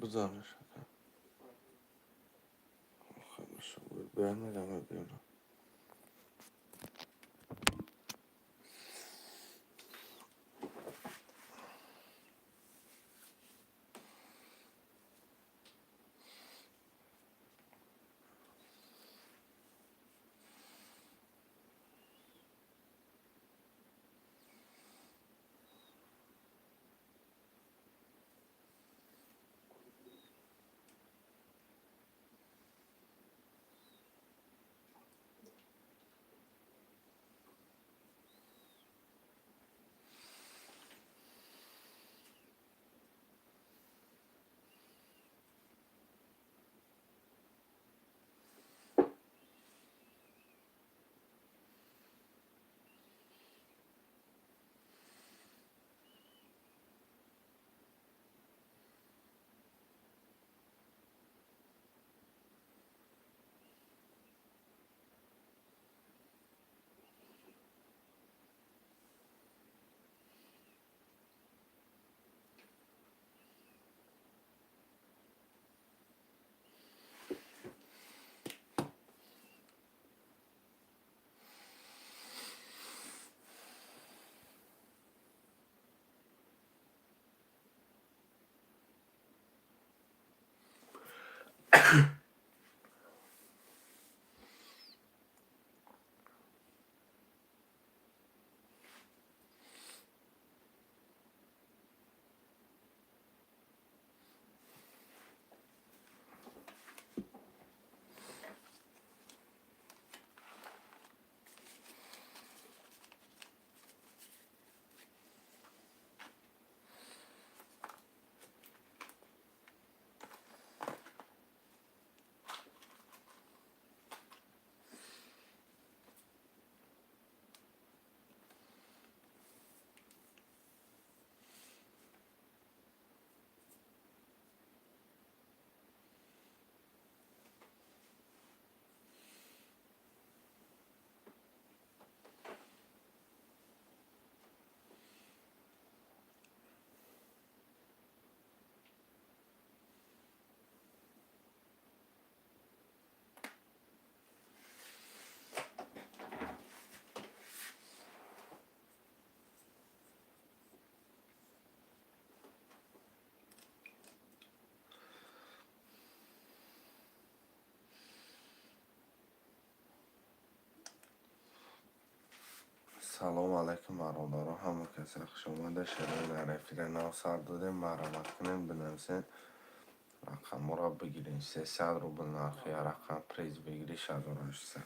Бизанаш, ака. Биён, мегам, биёна. Салом алайкум, бародаро, ҳама каса хушомада. Шарои дар эфири нав сар додем. Марҳамат кунем, бинависен, рақамҳоро бигирем. 300 рубл нархи рақам, приз выигрыш 1800.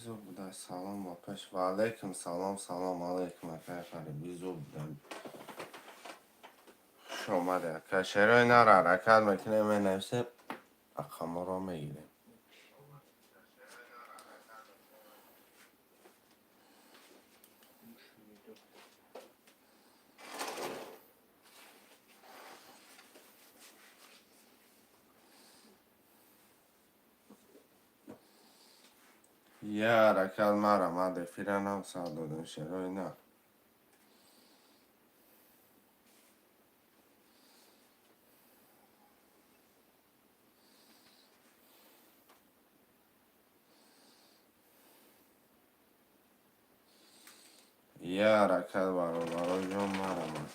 Зур буда. Салом, апаш. Ва алайкум салом, салом алайкум, акай Ғарибӣ. Зур буда. Хуш омадед, ака. Шерои нар ҳаракат мекунем, менависем, рақамҳоро мегирем. Я ҳаракат марҳамат, эфира нав сар додем, шерои нар. Я ҳаракат, бародаро ҷон, марҳамат.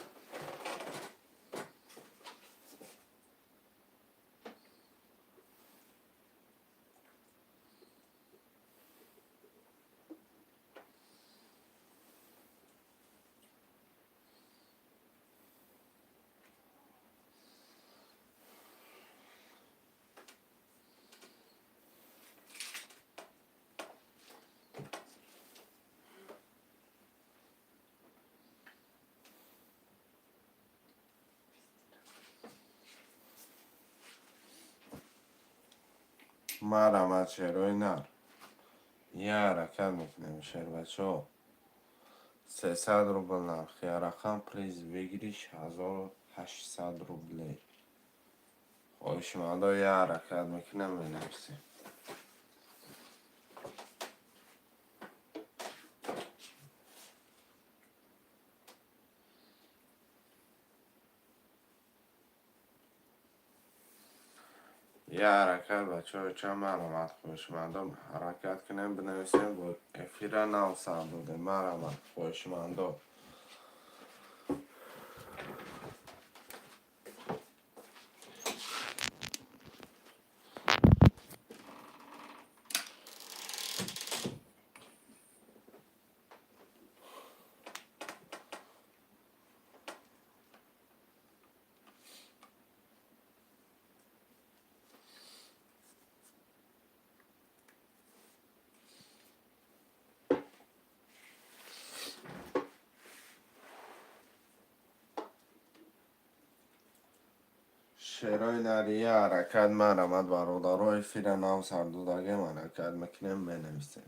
Марҳамат, шерои нар. Я ҳаракат мекунем, шербачаҳо. 300 рубл нархи рақам, приз выигрыш 1800 рублей. Хоҳишмандо, я ҳаракат мекунем, менависем. Я ҳаракат, бачаҳо, чанд марҳамат, хоҳишмандо, ҳаракат кунем, бинависем. Бо эфира нав сар додем. Марҳамат, хоҳишмандо. Шерои нария ҳаракат, марҳамат, бародаро, эфира нав сар додагем, ҳаракат мекунем, менависем.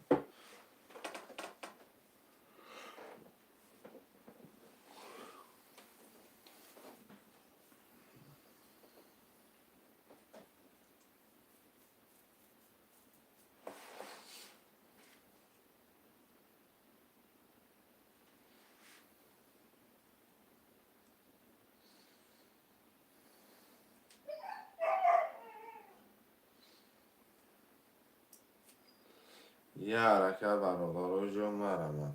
Я ҳаракат, бародаро ҷон, марҳамат.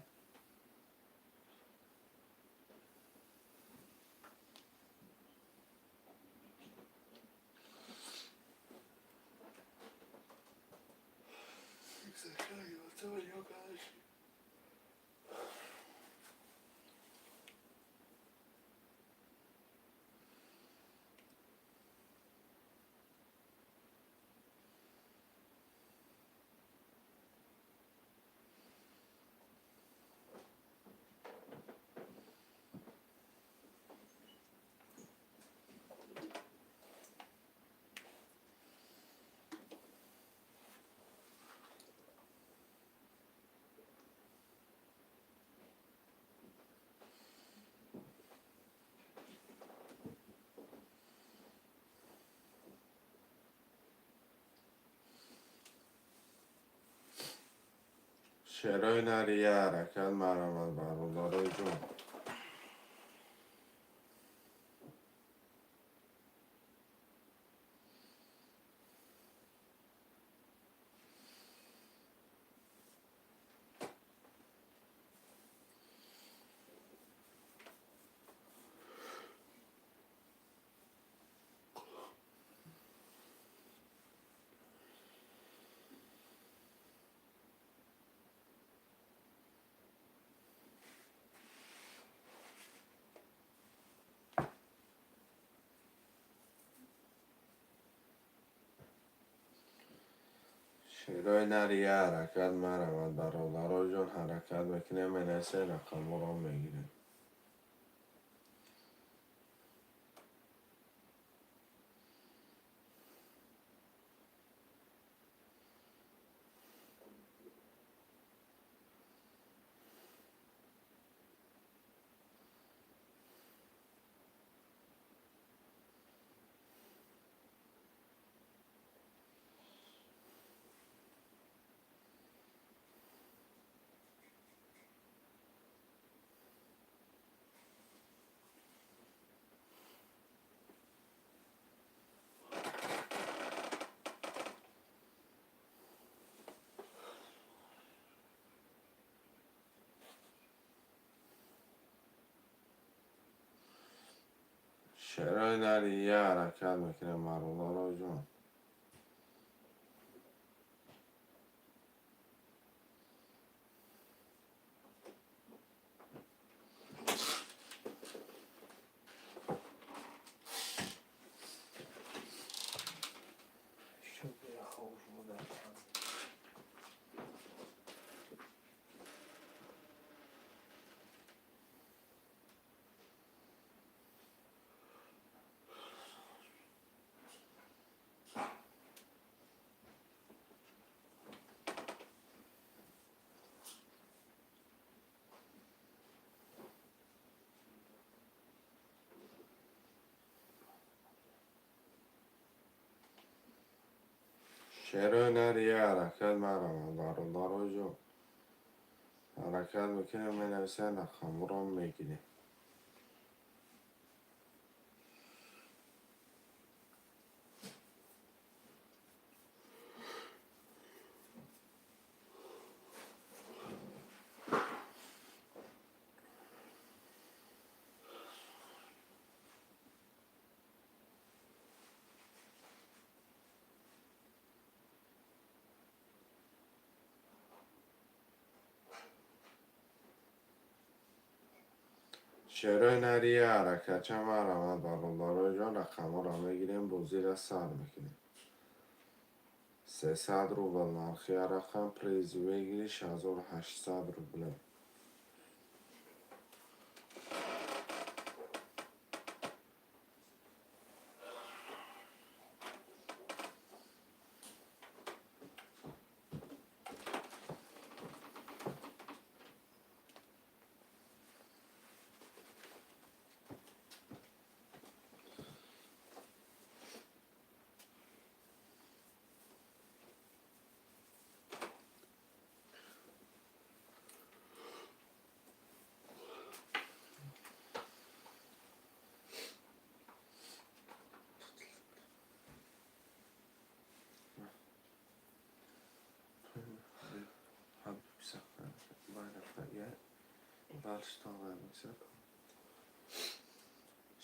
Шерои нария ҳаракат, марҳамат, бародарои ҷон. Шерои нария ҳаракат, марҳамат, бародаро ҷон, ҳаракат мекунем, менависем, рақамҳоро мегирем. Шерои нари я ҳаракат мекунем, бародаро ҷон. Шерои нари я ҳаракат марамад, бародаро ҷон. Ҳаракат мекунем, менависем, рақамҳоро мегирем. Шерои нари я ҳаракатча марамад, бародаро ҷон, рақамҳоро мегирем, бозиро сар мекунем. 300 рубл нархи рақам, приз выигрыш 1800 рублей.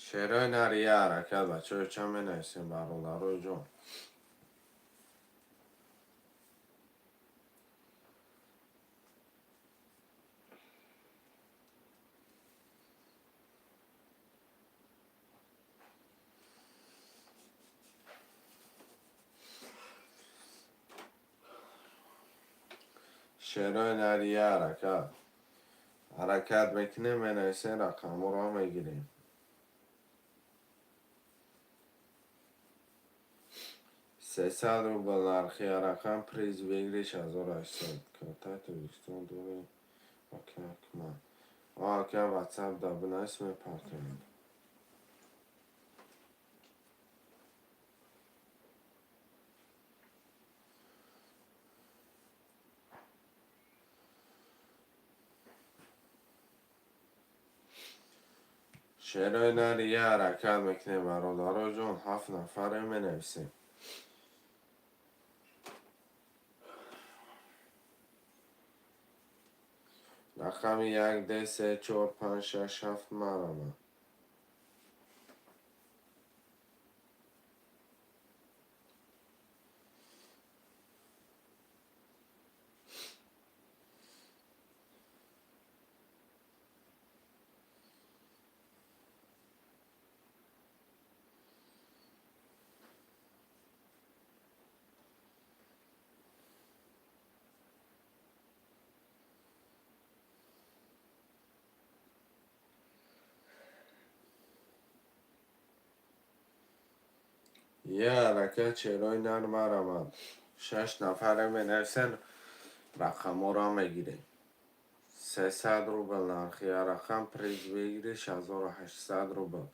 Шерои нари я ҳаракат, бачаҳо, чанд менависем, бародаро ҷон? Шерои нари я ҳаракат. Ҳаракат мекунем, менависем, рақамҳоро мегирем. 300 рубл нархи рақам, приз выигрыш 1800. Картай Тоҷикистон дорем, ака. Ака, ватсап да бинавис, мепартоем. Шерои нари я ҳаракат мекунем, бародаро ҷон, ҳафт нафаре менависем. Рақами як, д, се, чор, панҷ, шаш, ҳафт марама. Я ҳаракат, шерои нар марамад. Шаш нафаре менависен, рақамҳоро мегирем. 300 рубл нархи рақам, приз выигрыш 1800 рубл.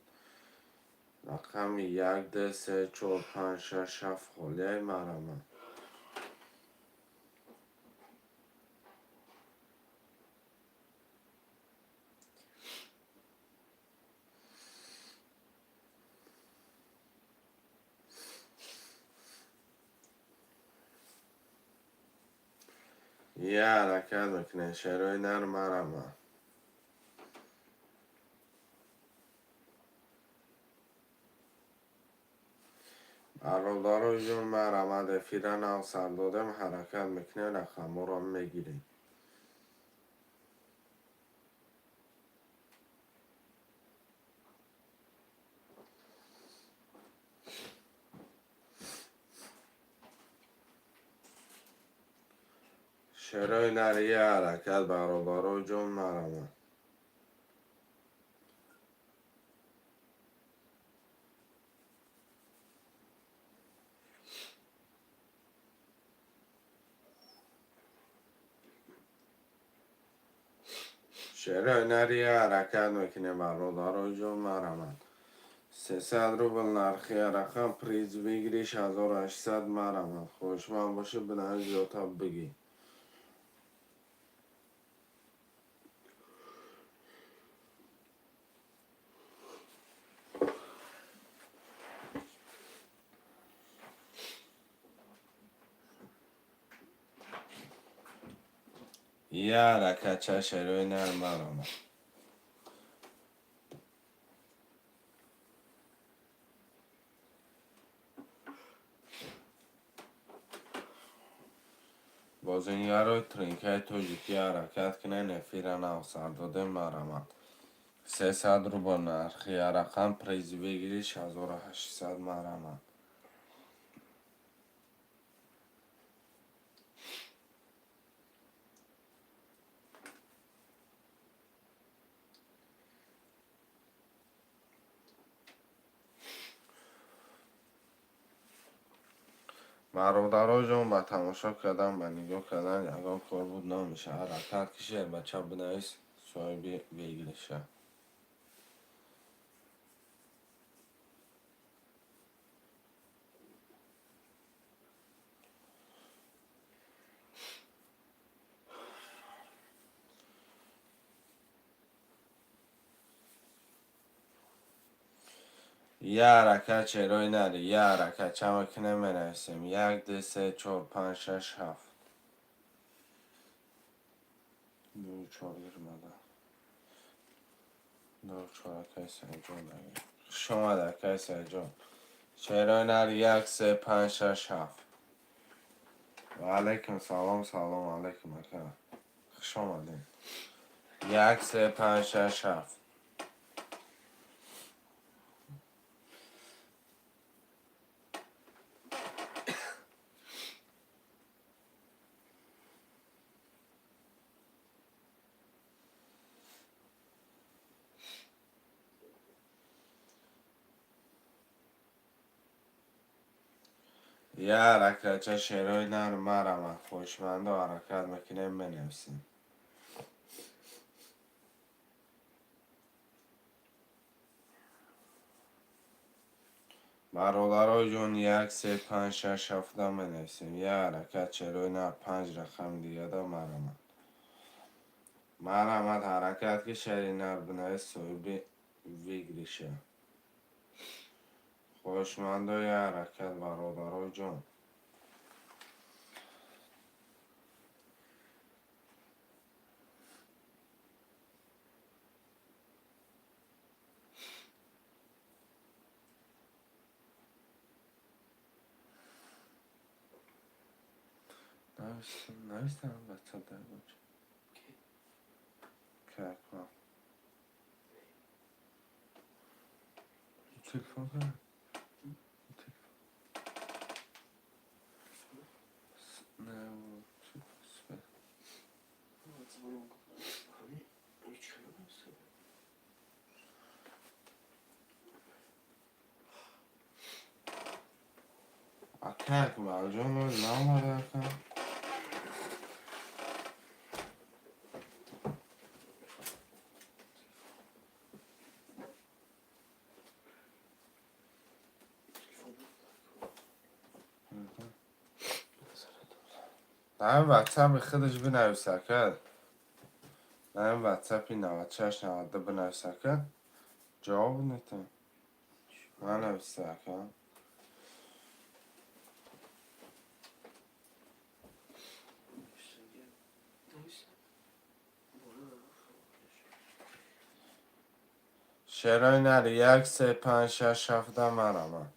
Рақами як, д, се, чор, панҷ, шаш, ҳафт холияи марамад. Я ҳаракат мекунем, шерои нар марама. Бародарои ҷон, марҳамат, эфира нав сар додем, ҳаракат мекунем, рақамҳоро мегирем. Шерои нария ҳаракат, бародарои ҷон, марҳамат. Шерои нария ҳаракат мекунем, бародарои ҷон, марҳамат. 300 рубл нархи рақам, приз выигрыш 1800, марҳамат. Хоҳишманд бошед, бинавис, зиёдтар бигӣ. Я ҳаракатча, шерои нар, марҳамат. Бозингарои тринкаи тоҷикӣ, ҳаракат кунен, эфира нав сар додем, марҳамат. 300 рубл нархи рақам, приз выигрыш 1800, марҳамат. Бародаро ҷон, ба тамошо кардан, ба нигоҳ кардан ягон кор буд намешавад. Ҳаракат кишед, бача, бинавис, соҳиби выигрыша. Я ҳаракат, шерои нари, я ҳаракат. Чанд мекунем, менависем: як, ду, се, чор, панҷ, шаш, ҳафт, ду, чор гирмада, ду, чор. Акай Саидҷон, хуш омад, акай Саидҷон. Шерои нари: як, се, панҷ, шаш, ҳафт. Ва алайкум салом, салом алайкум, ака, хуш омадем. Як, се, панҷ, шаш, ҳафт. Я ҳаракатча, шерои нар, марҳамат. Хоҳишмандо, ҳаракат мекунем, менависем. Бародарои ҷон, як, се, панҷ, шаш, ҳафта менависем. Я ҳаракат, шерои нар, панҷ рақами дигада, марҳамат, марҳамат. Ҳаракат ки, шери нар бинавис, соҳиби выигрыша. Хоҳишмандо, я ҳаракат, бародарои ҷон. Навистам ватсап дар боч каква телефон кардам, телефон не, свет. Звонок. Ҳами ҳеҷ намеса. Ака Акмалҷон наомада, ака. Телефон. Дар ватсапи худаш бинавис, ака. Дар ватсапи 96 92 бинавис, ака, ҷавоб нетам. Нанависта, ака. Нависа. Бора. Шерои нари: як, се, панҷ, шаш, ҳафта, марҳамат.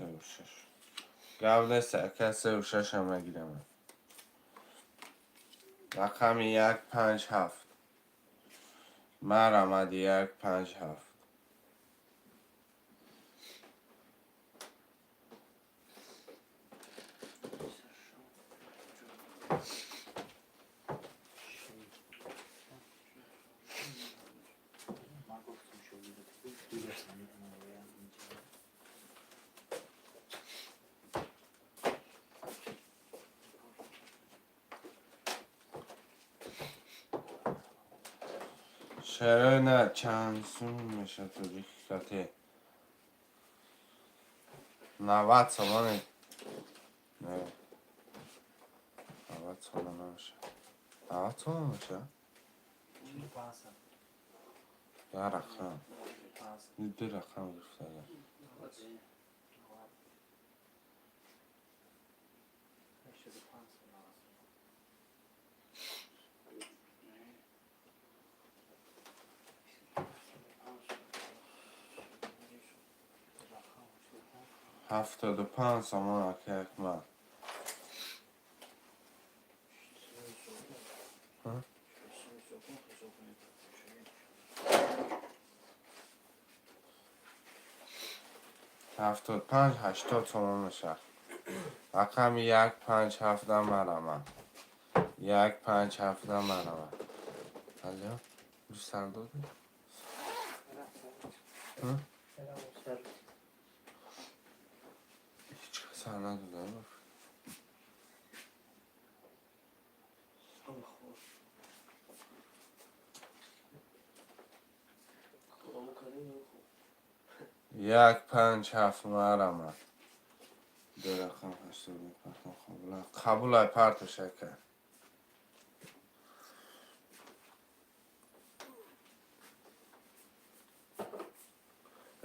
3-6. Гап нест, ака, 3-6-ам мегирам. Рақами 1-5-7. Марамад, 1-5-7. Чаро на чанд сум мешавад тоҷики кате? 90 сомоне. Не, 90 сомон намешавад. 90 сомон мешавад? Як рақам. Ду рақам гирифтага. 75 сомон, ака Акмал. Ҳа? 75, 80 сомон мешавад. Рақами 1-5-7 марамад. 1-5-7 марамад. Алё, сар додӣ? Ҳа? Ҳеҷ кас сар надода. Ҳама хоб. Хобаму кардем, хоб. 1-5-7 марамад. Ду рақам 80 мепартам. Қабула, қабулай, партош, ака.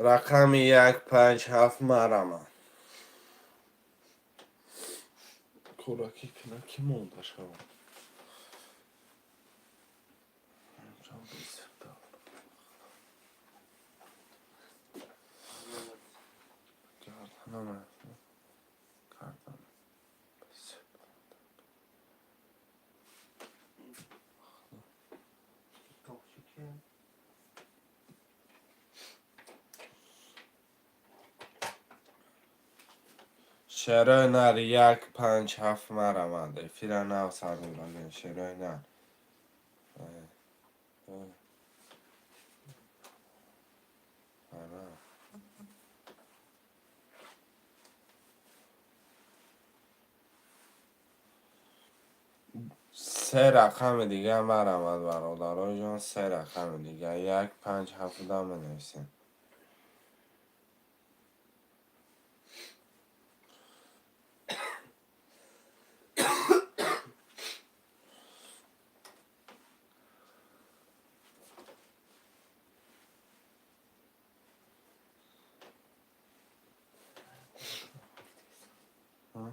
Рақами 1-5-7 марамад. Кораки кина ки монда шавад? Чанд бисифта. Гарданам гарданам бисифта. Токсики. Шерои нар, 1-5-7 марамад. Эфира нав сар додагем, шерои нар. Э, э. Ана. Се рақами дига марамад, бародароҷон, се рақами дига 1-5-7 менависем. Ҳа?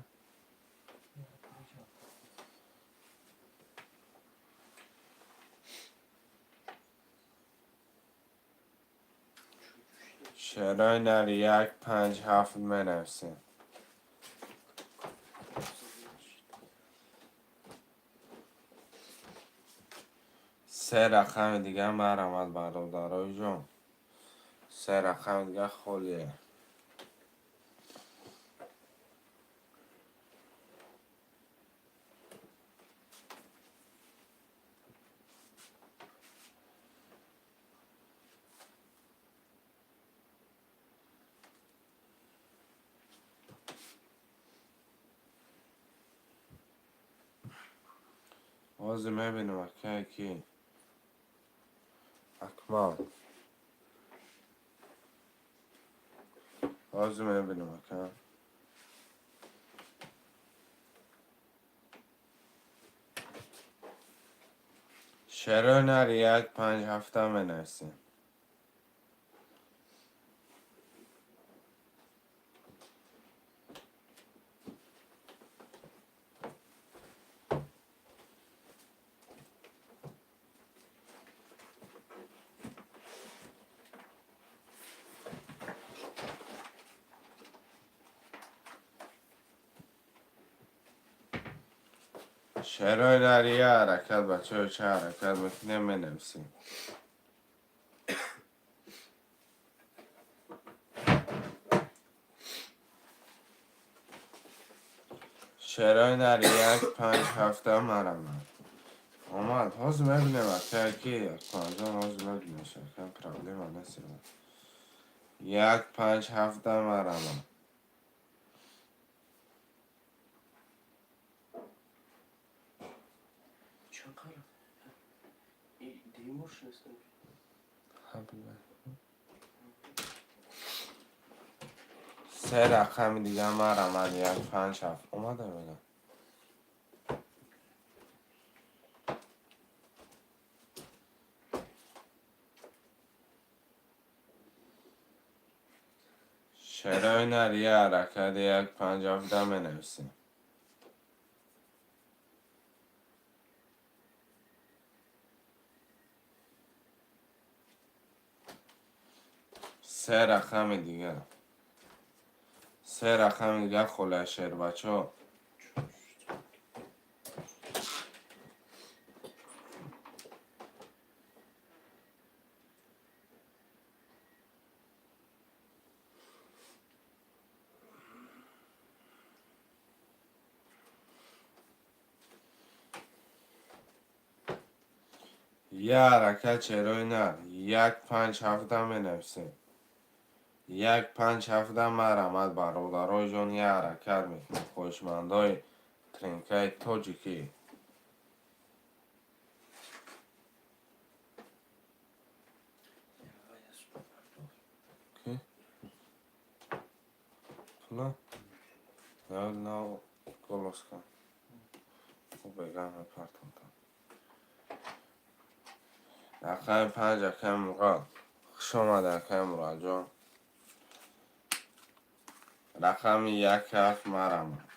Шерои нар, 1-5-7 менависем. Се рақами дига марамад, бародароҷон, се рақами дига холие. Ҳозир мебинам, акае ки Акмал. Ҳозир мебинам, ака. Шерои нар, 1-5-7 менависем. Шерои нария ҳаракат, бачаҳо, ча ҳаракат мекунем, менависем. Шерои нари як панҷ ҳафта марамад. Омад, ҳозир мебинем, акай ки Акмалҷон, ҳозир мебинем, шакан проблема нест. Як панҷ ҳафта марамад. Чанд қара? Димош нест. Се рақами дига марамад, як панҷ ҳафт омада мегам. Шерои нария ҳаракати як панҷ ҳафта менависем. Се рақами дига. Се рақами дига холаи шербачо. Я ҳаракат шерои нар. Як панҷ ҳафта менависем. Як панҷ ҳафта марамад, бародарои ҷон, я ҳаракат мекунем. Хоҳишмандои тринкаи тоҷикӣ. Ки? Пула? На голоска. Бегам мепартонтам. Рақами панҷ, акаи Мурод. Хуш омад, акаи Муродҷон. Рақами як ҳафт марамад.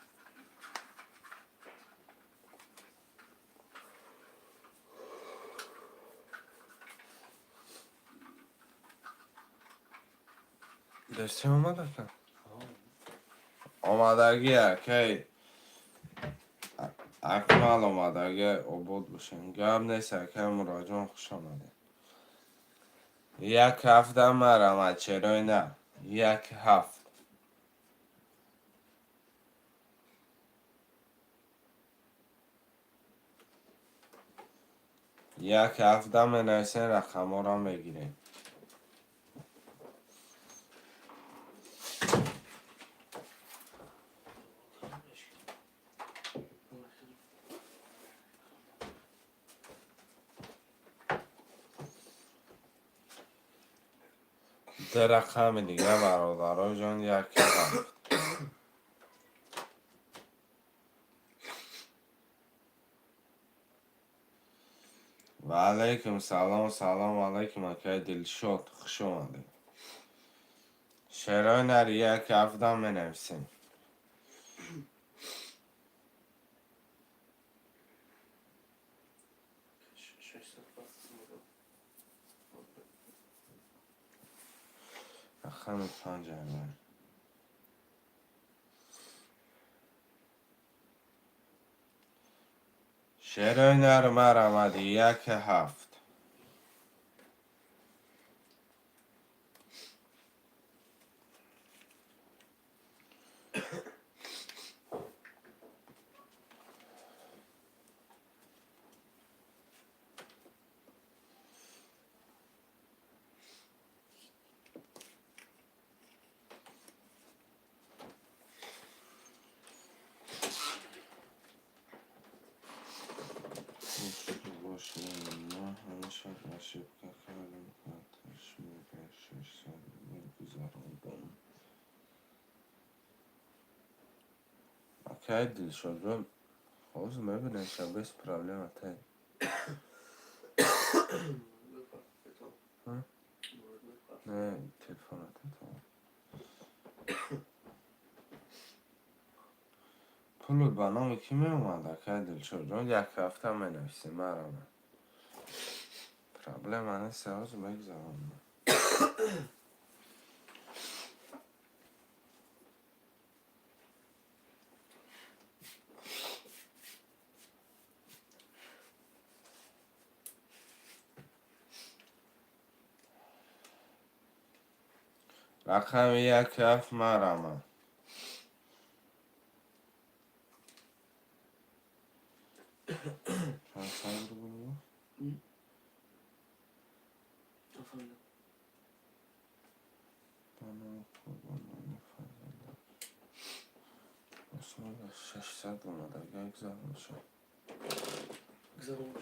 Дасти омад, ака? Омадагӣ, акаи Акмал, омадагӣ, обод бошем. Гап нест, акаи Муродҷон, хуш омадед. Як ҳафта марамад, чарои на? Як ҳафт. Як ҳафта менависем, рақамҳоро мегирем. Ду рақами дига, бародарои ҷон, як ҳафт. Ва алайкум салом, салом алайкум, акаи Дилшод, хуш омадед. Шерои нари як ҳафта менависем. 620. Рақами панҷ аввал. Шерои нар марамад, як ҳафт. Ҳамеша ошибка кардем, карташро 600 рубл гузарондам. Акаи Дилшодҷон, ҳозир мебинем, ша без проблема тай. Не, телефоната тамом. Пулут ба номи кӣ меомад, акаи Дилшодҷон? Як ҳафта менависем, марамад. Проблема нест, ҳозир мегузаронам. Рақами 1 7 марама. Чанд рубл? Нафаҳмидам. Ба номи Қурбонони фарзанда. Осмон 600 омада, гузаронша. Гузарон.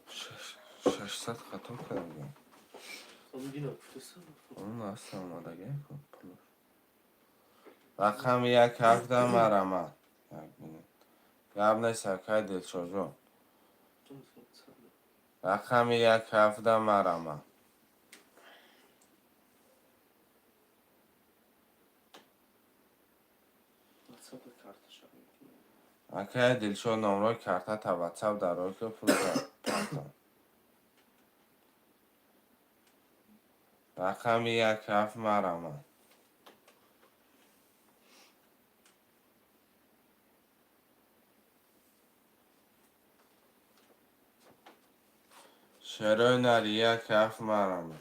600 хато кардам. Он дина гуфтасам. Он аст омадага пулаш. Рақами 1 7 марама. Як минут. Гап нест, акай Дилшоҷон. Рақами 1 7 марама. WhatsApp карташа. Акай Дилшод, номрои картата WhatsApp дарои ки пул партом. Рақами 1 7 марама. Шерои нари 1 7 марама.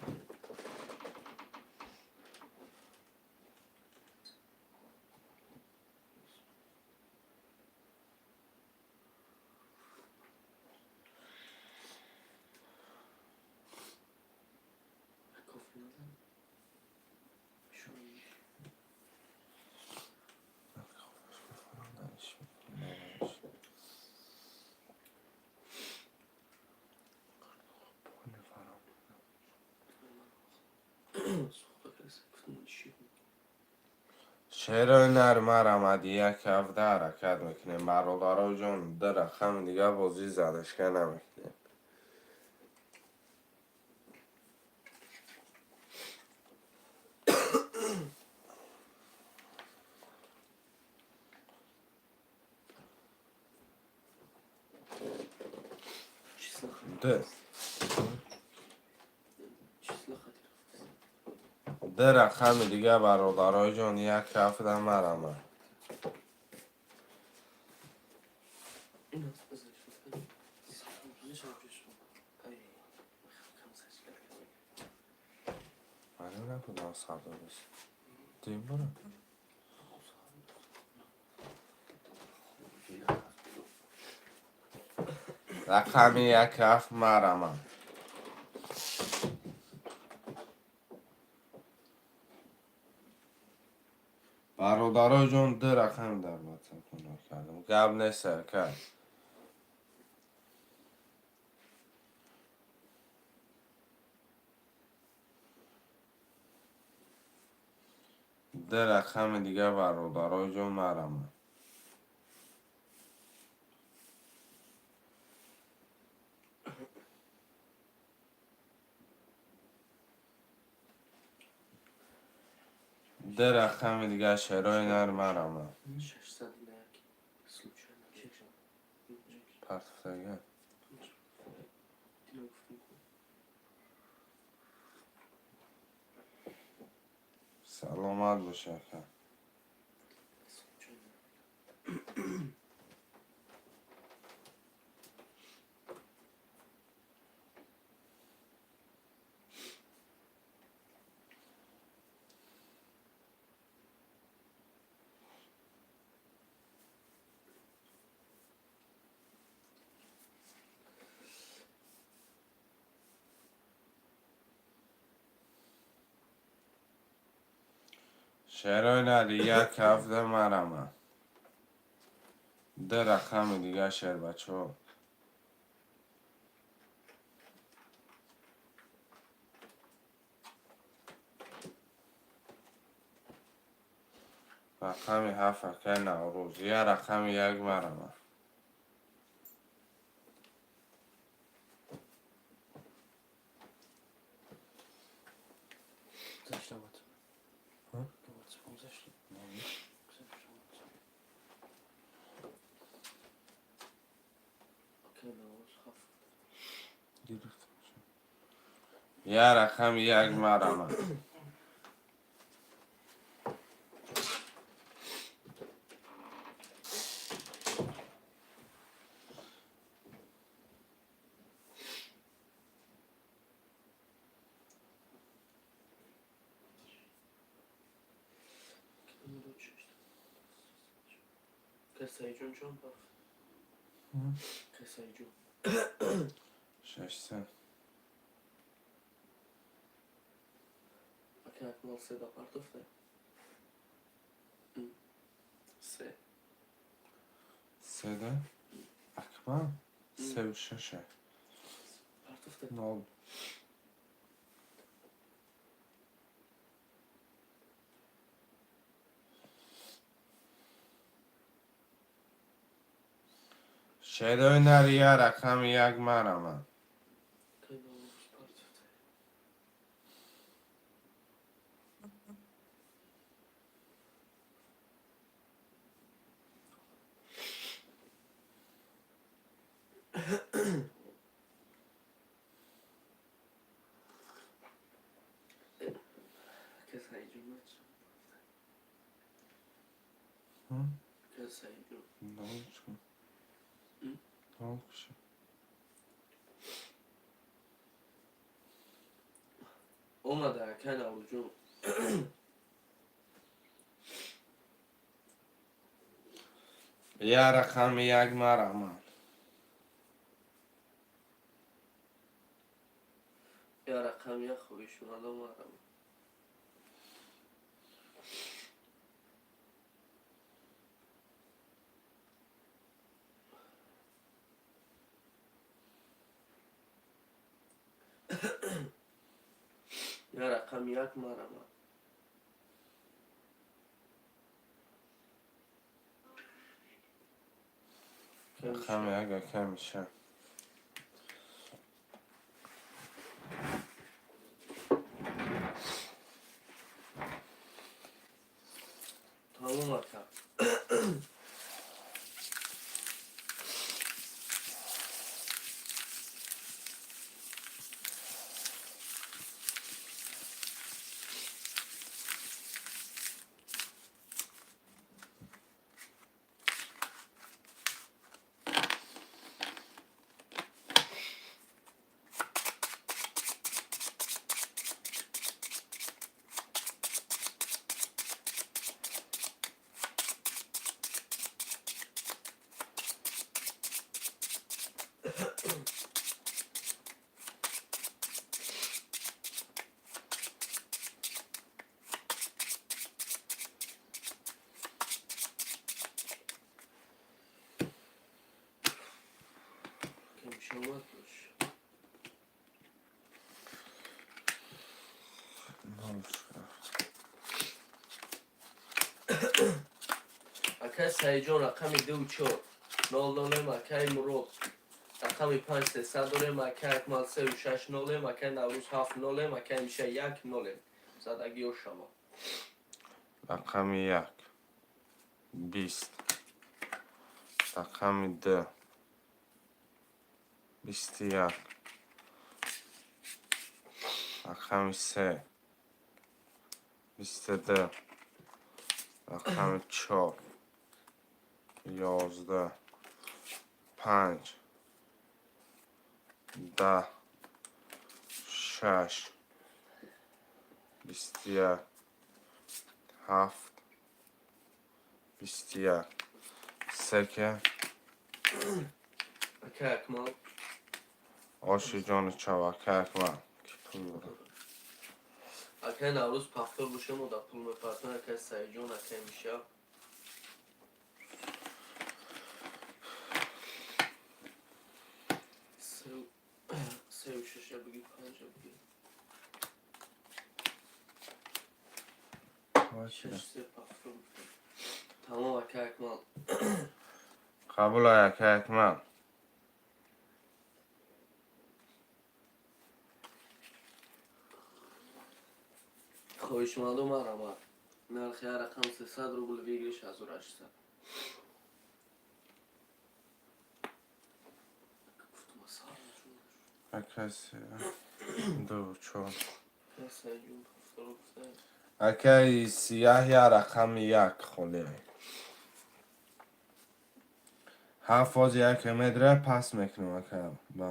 Кофе назан. Шои. Сухта кардаса гуфтам чӣ. Шерои нар марамад 1 7 ҳаракат мекунем. Бародаро ҷон, ду рақами дига бозӣ задашка намекунем. Числа Ду. Числа хати рафтаса. Ду рақами дига, бародарои ҷон, 1 7 марама. Ин аст бизаш. Мешавам. Ай, кам сачка. Маълум набуд сардодис. Дим бура. Рақами 1 7 марама. Бародаро ҷон, ду рақам дар WhatsApp кардам. Гап нест, ака. Ду рақами дига, бародаро ҷон, марама. Ду рақами дига, шерои нар марама. 601 случайно. Партофтага. Дина гуфтам ку. Саломат бош, ака. Случайно. Шерои нари 1 7 марама. Ду рақами дига, шербачаҳо. Рақами 7, акай Наврӯз. Я рақами 1 марама. Гузашта WhatsApp. Ҳа? WhatsApp гузашта. Гузашта WhatsApp. Окей, Наврӯз 7. Гирифтам. Я рақами 1 марама. Касайҷон чон пафт? Касайҷон. 600. Ака Акмал седа партофта? Се. Седа? Акмал? Сеу шаша. Партофта? Нол. Шерои нария рақами як марамад. Кай Наврӯз партофта? Касайҷон чон партофта? Касайҷон. Нол чун. Нол куши. Омада, акай Наврӯзҷон. Я рақами як марамад. Я рақам як хоҳишмандо марам. Я рақами як марама. Рақами як ака миша. Тамом, ака. Кемиш омад бош. Нол шуд. Акай Саидҷон, рақами ду чор нол нолем, акай Мурод рақами панҷ сесад дорем, акай Акмал сеу шаш нолем, акай Наврӯз ҳафт нолем, акай Миша як нолем. Задагиҳо шамо. Рақами як. 20. Рақами ду. 21. Рақами се. 22. Рақами чор. 11. Панҷ. 10. Шаш. 21. Ҳафт. 21. Секе. Акай Акмал. Оши ҷони чав, ака Акмал. Ки пул дорад? Акай Наврӯз пафтор бошем, ода пул мепартон, акай Саидҷон, акай Миша. Сеу шаша биги, панҷа биги. Шаш се пафтор бошем. Тамом, акай Акмал. Қабул, ака Акмал. Хоҳишманду марама. Нархи ҳар рақам 300 рубл, выигрыш 1800. Гуфтум, асалом. Ака се. Ду чор. Акай Саидҷон пафтор гуфта. Акаи сияҳ я рақами як холӣ. Ҳафт фози яке медра пас мекунам, ака. Ба.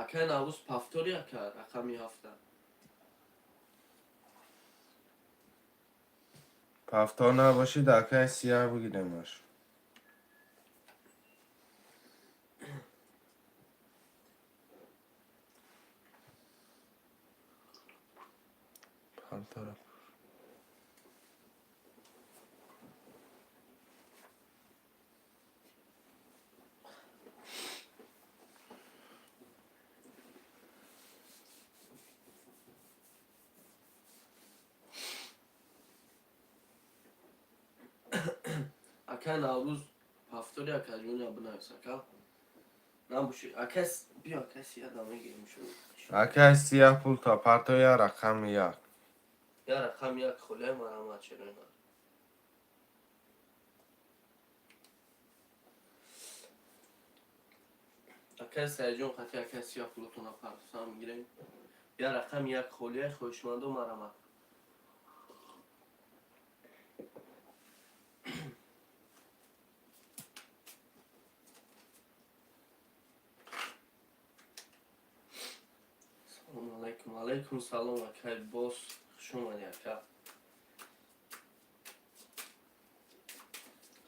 Акай Наврӯз, повтори, ака, рақами ҳафта. Повтор набошид, акай Сияҳ, бигиремаш. Палтара. Акай Наврӯз, повтори, акаҷоня, бинавис, ака. Набоши, ака, биё, ака Сияҳ да мегирем шу. Акай Сияҳ, пулта парто, я рақами як. Я рақами як холиай, марамат, чероина. Акай Саидҷон, қати акай Сияҳ пулотона партосам мегирем. Я рақами як холиай, хоҳишмандо, марамат. Салому алайкум, алайкум салом, акай Бос, хуш омадӣ, ака.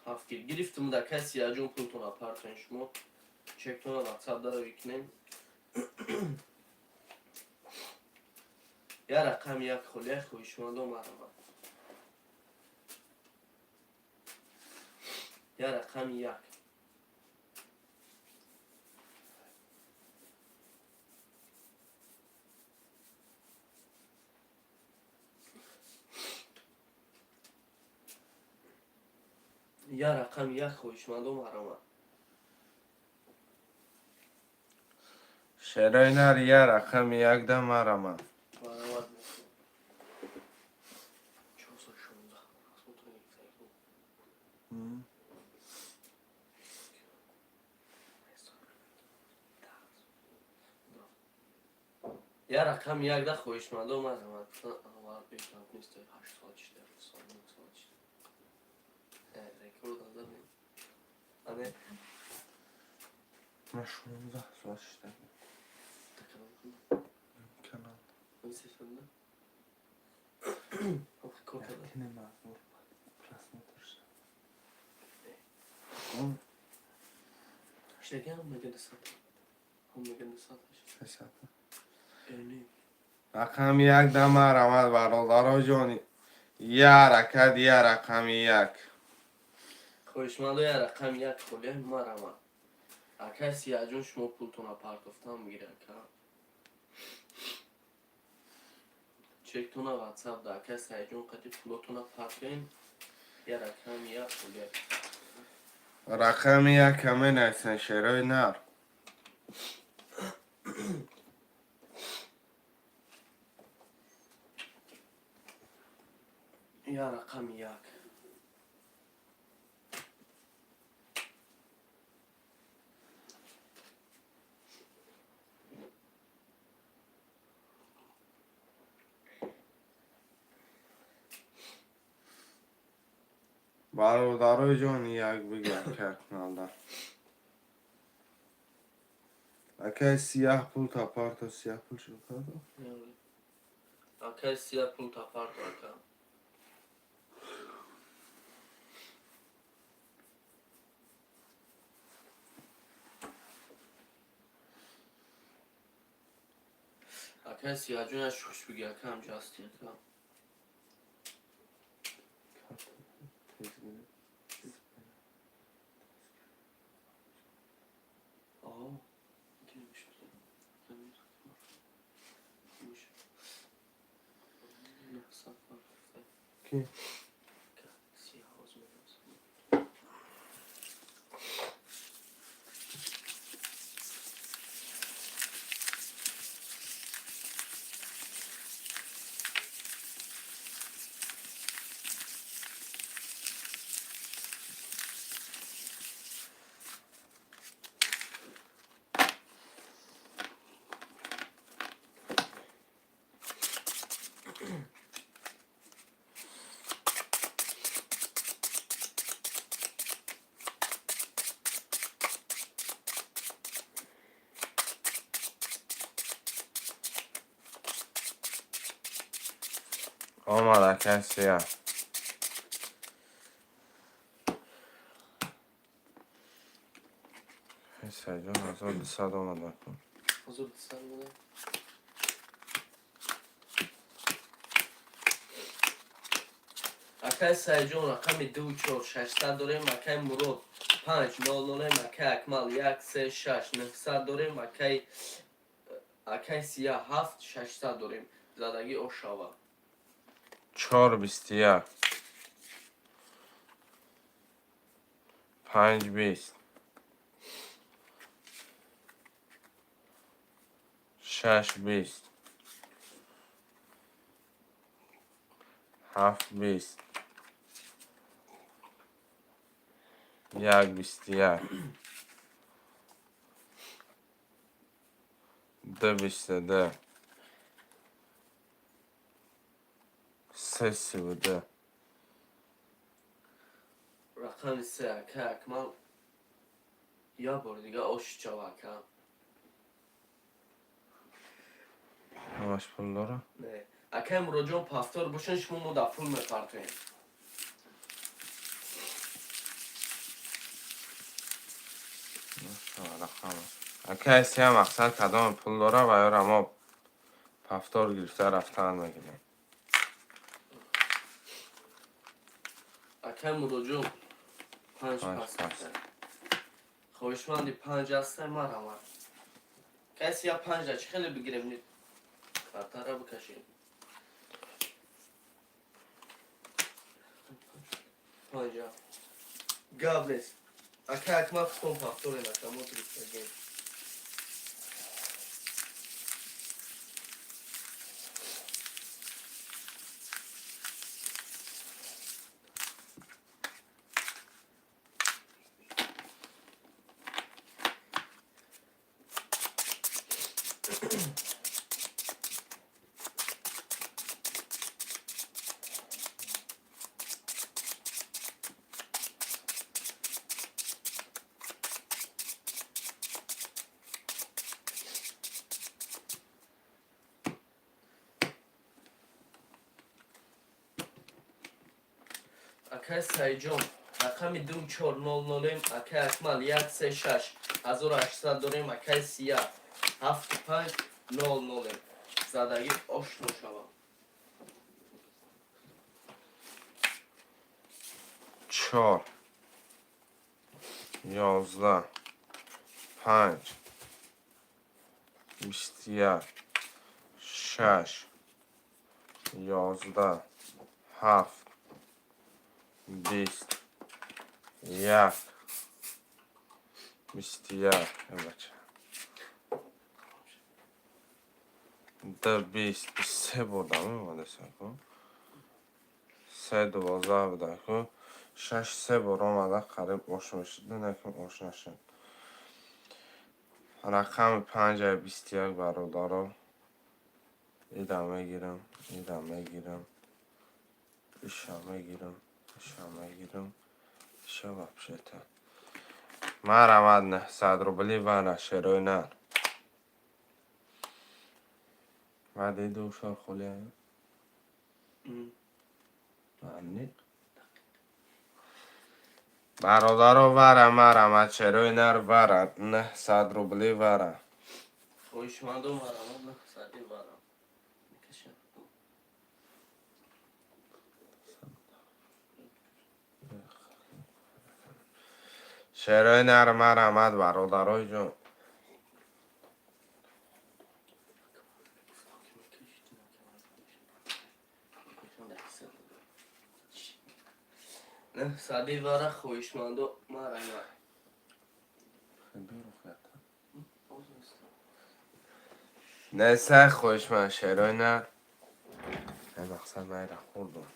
Ҳафт гир гирифтум да, акай Сияҳҷон, пултона партоен шумо. Чектона ватсап дара викунем. Я рақами як холиай, хоҳишмандо, марамат. Я рақами як. Я рақами як, хоҳишмандо, марамат. Шерои нар, я рақами як да марамат. Марамат мекунем. 416 просмотр гирифтагӣ. Я рақами як да, хоҳишмандо, марамат. Аввал бештар нест, 8 соат шида, 7 соат, 9 соат шида. Рекорд задем. Ане. Ман 16 соат шида. Канал. Канал. Мисесанда. Кор карда. Просмотр шуда. Шидаги ҳам мега 200. Ҳам мега 200. 300. Эни. Рақами як да марамат, бародаро ҷони. Я ракат, я рақами як. Хоҳишмандо, я рақами як холиай, марамат. Акай Сияҷон, шумо пултона партофтан мегиред, ака. Чектона ватсап да акай Саидҷон қати пулотона партоен. Я рақами як холиай. Рақами як каме найсан, шерои нар. Я рақами як. Бародарои ҷони, як бигар каналда. Акай Сияҳ, пулта парто, Сияҳ пул шуд парто? Акай Сияҳ, пулта парто, ака. Акай Сияҳҷон, як шуш биги, ака, ҳамҷа ҳасти, ака. Тез гирифт. О, дидем шуд. 900 партофта. Ки? Сияҳ ҳозир менависам. Омад, акай Сия. Сайҷон, 1200 омад, акун. 1200 буда. Акай Сайҷон, рақами ду чор 600 дорем. Акай Мурод, панҷ нол нолем. Акай Акмал, як се шаш 900 дорем. Акай Сия, ҳафт 600 дорем. Задагӣ ошава. Чор 21, панҷ 20, шаш 20, ҳафт 20, як 21, ду 22, се 32. Рақами се, акай Акмал, як бори дига ошичава, ака. Ҳамаш пул дора? Не, акай Муроджон, повтор бошен, шумо мо дар пул мепартоем. Рақама, акай Сия, мақсад кадоме пул дора ва ёра мо повтор гирифта рафтан мегирем. Акай Муроджон, панҷ. Панҷ. Пас. Пас. Хоҳишманди панҷ ҳастай, марҳамат. Каси я панҷ чӣ хеле бигирем, картара бикашем. Панҷа гап нест, акай Акмал, худтон повторен, ака, мо гирифтагем. Акай Сайҷон, рақами ду чор нол нолем. Акай Акмал, як се шаш 1800 дорем. Акай Сия, ҳафту панҷ нол нолем. Задагӣ ошно шавам. Чор, 11, панҷ, 21, шаш, 11, ҳафт, 20, як, 21, бача, ду 20, се бурдам омадасаку, се 12 будаку, шаш се бор омада, қариб ош мешуд, накун ош нашуд. Рақами панҷаи 21, бародаро, идам мегирам, идам мегирам, иша мегирам, иша мегирам, иша вообще-то. Марамад, 900 рубли вара, шерои нар. Ваъдаи ду шор холия. Аниқ. Бародаро, вара, марамад, шерои нар, вара, 900 рубли вара. Хоҳишмандо, марамад, 900-и вара мекашам. Шерои нар, марамад, бародарои ҷон. 900-и вара, хоҳишмандо, марамад. Несай, хоҳишманд, шерои нар. Мақсад майра хӯрдум.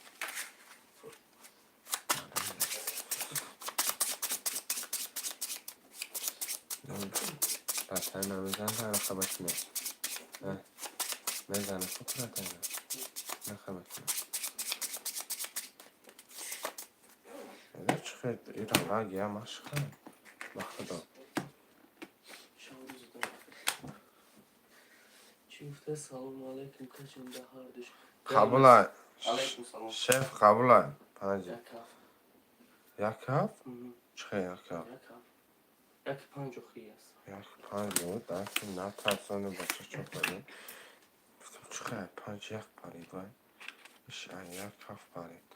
Ратай намезан, хабакине. Мезана худ ратайна. Нахабакине. Эда чӣ хел ира лагия машха. Ба худо. Чӣ гуфта? Салому алайкум, кашем да ҳардуш. Қабула, Алейкум салом. Шеф қабула. Панҷ. Як ҳафт. Як ҳафт? Мгм. Чӣ хел як ҳафт? Як ҳафт. Як панҷ охи аст. Як панҷ буд. Даки натарсони бача чопади. Гуфтам чӣ хел панҷ як парид вай. Иш ай як ҳафт парид.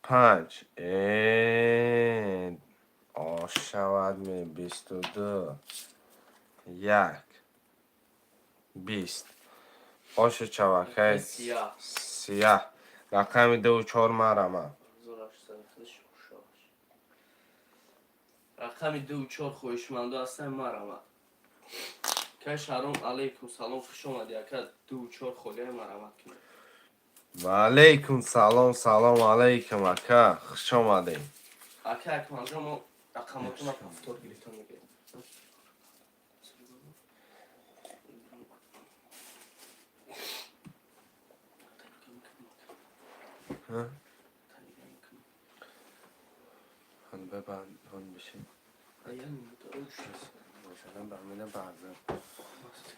Панҷ. Ош шавад ме 22. Як. 20. Оши чавакай Сияҳ. Сияҳ. Рақами дуву чор марама. 1886. Рақами дуву чор хоҳишмандо ҳастанд, марамад. Кай Шаҳром, алейкум салом, хуш омадӣ, ака. Дуву чор холиай, марамад кунед. Ва алейкум салом, салом алейкум, ака, хуш омадед. Ака Акмалҷон, мо рақамотона повтор гирифта мегирем. Ҳа? Ҳан бебанд, ҳан бишин. Бошадам ба мина баъзан.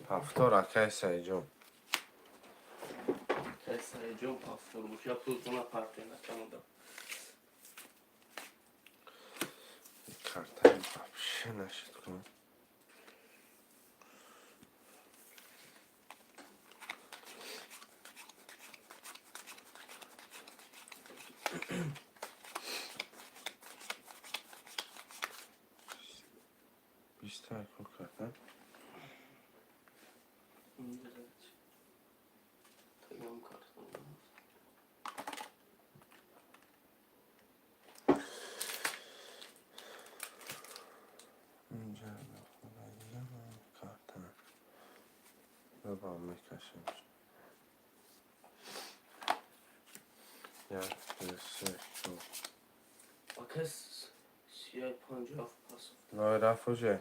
Повтор, акай Саидҷон. Акай Саидҷон, повтор боша, пултона партия накамода. Картаи вообще нашид кун. Биста ку карта. Тамом карта. Инҷа карта. Бабам мекашем. Як, ду, се, чор. Ака сияй панҷ ҳафт пас. Лой рафт уже.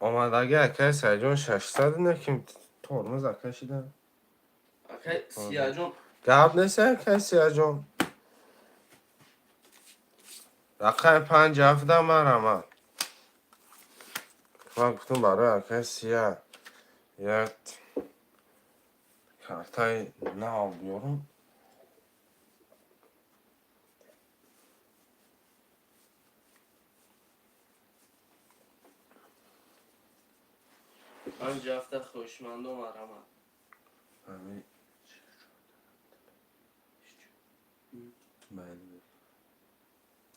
Омадаги акай Саидҷон 600 наким тормоз ака шида. Акай Сияҷон. Гап нест, акай Сияҷон. Рақами панҷ ҳафта марамад. Ман гуфтам барои акай Сия як картаи нав биёрам. Панҷ ҳафта хоҳишмандо марамад. Ҳами майли.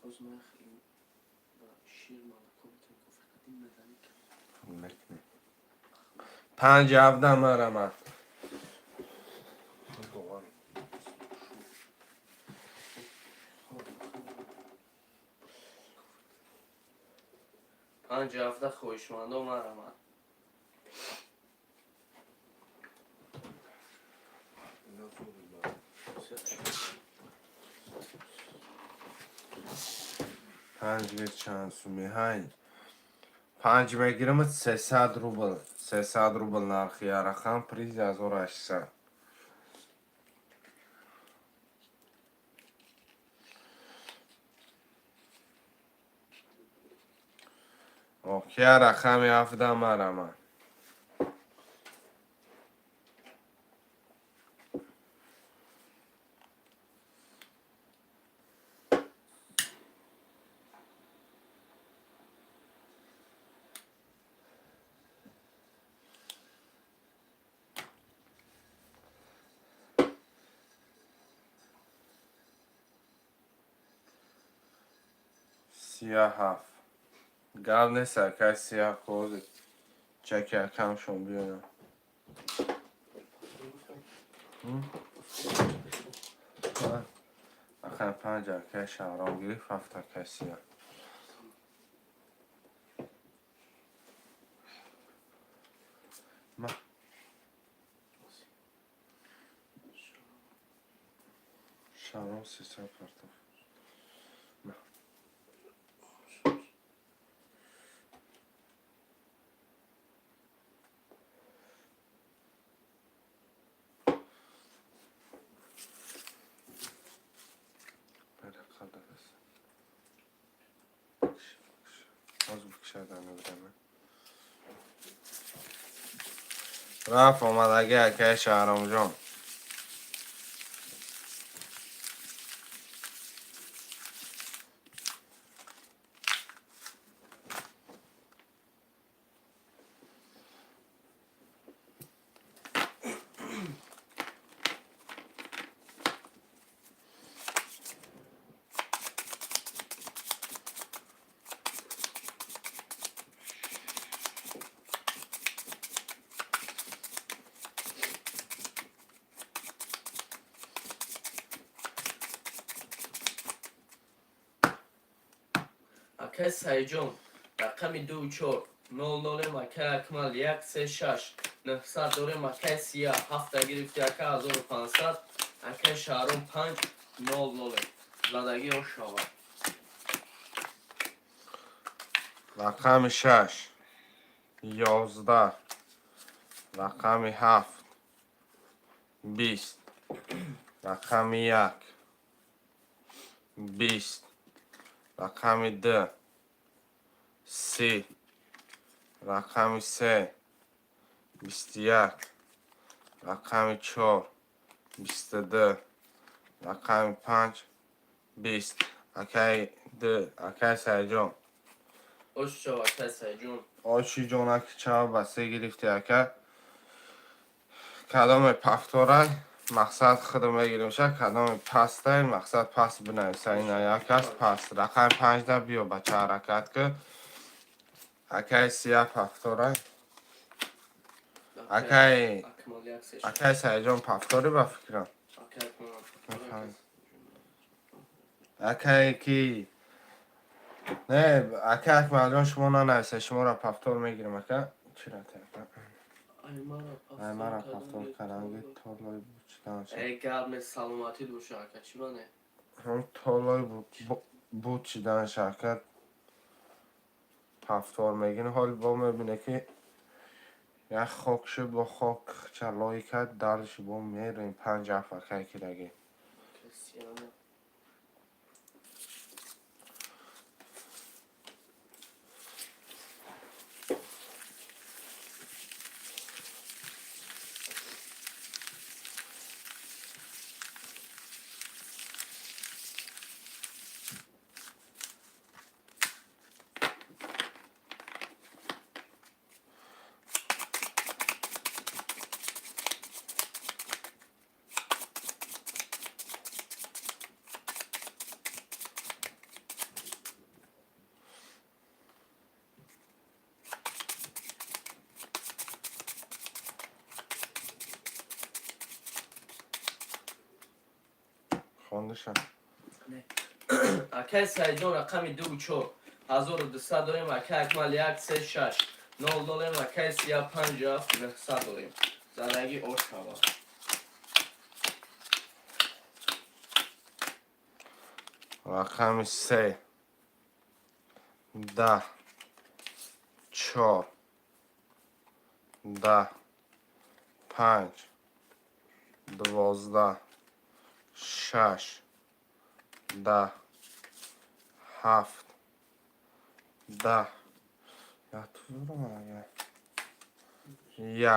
Боз ман хеле ба шир молоко метавонем кофе қадим мезанем. Мекунем. Панҷ ҳафта марамад. Панҷ ҳафта хоҳишмандо марамад. Панҷ гир чанд суми ҳай? Панҷ мегирамад 300 рубл. 300 рубл нархи рақам, приз 1800. Окия рақами ҳафта марамад. Сия ҳафт. Гап нест, акай Сия, кози. Чаки акамшон биёям. Рақами панҷ акай Шаҳром гирифт, ҳафт акай Сия. Ма. Шаҳром 300 партоф. Ма. Барақал даст. Ҳозир бикшадан будам. Рафт омадаги акай Шаҳромҷон. Акай Сайҷон, рақами ду чор нол нолем. Акай Акмал, як се шаш 900 дорем. Акай Сия, ҳафта гирифти, ака, 1500. Акай Шаҳром, панҷ нол нолем. Задагӣ шавад. Рақами шаш, 11, рақами ҳафт, 20, рақами як, 20, рақами ду, 30, рақами се, 21, рақами чор, 22, рақами панҷ, 20. Акай ду, акай Сайҷон. Ош шав, акай Сайҷон. Оши ҷонаки, чав ба се гирифти, ака. Кадоме пафторай, мақсад худо мегиримша, кадоме пастай, мақсад паст бинависа. Ина як аст паст, рақами панҷда биё, бача, ҳаракат ки. Акай Сия пафторай, акай. Акмал, як се шаш. Акай Сайҷон, пафтори ба фикрам. Акай Акмал. Акай ки не, ака Акмалҷон, шумо нанависа, шуморо пафтор мегирам, ака. Чира ака? Ай, мара пафтор карданги толои бучидан. Э, гап не, саломатӣ боша, ака, чӣ бане? Ҳам толои бучидан ака, пафтор мегирем. Ҳоли бо мебине ки як хок шуд, бо хок чалои кард, дальше бо мерем панҷ ҳафт, акай кираги. Кристиана. Хондаша. Акай Сайҷон, рақами ду чор 1200 дорем. Акай Акмал, як се шаш нол дорем. Акай Сия, панҷ ҳафт 900 дорем. Задагӣ ош шава. Рақами се, 10, чор, 10, панҷ, 12, шаш, 10, ҳафт, 10, як тузурам,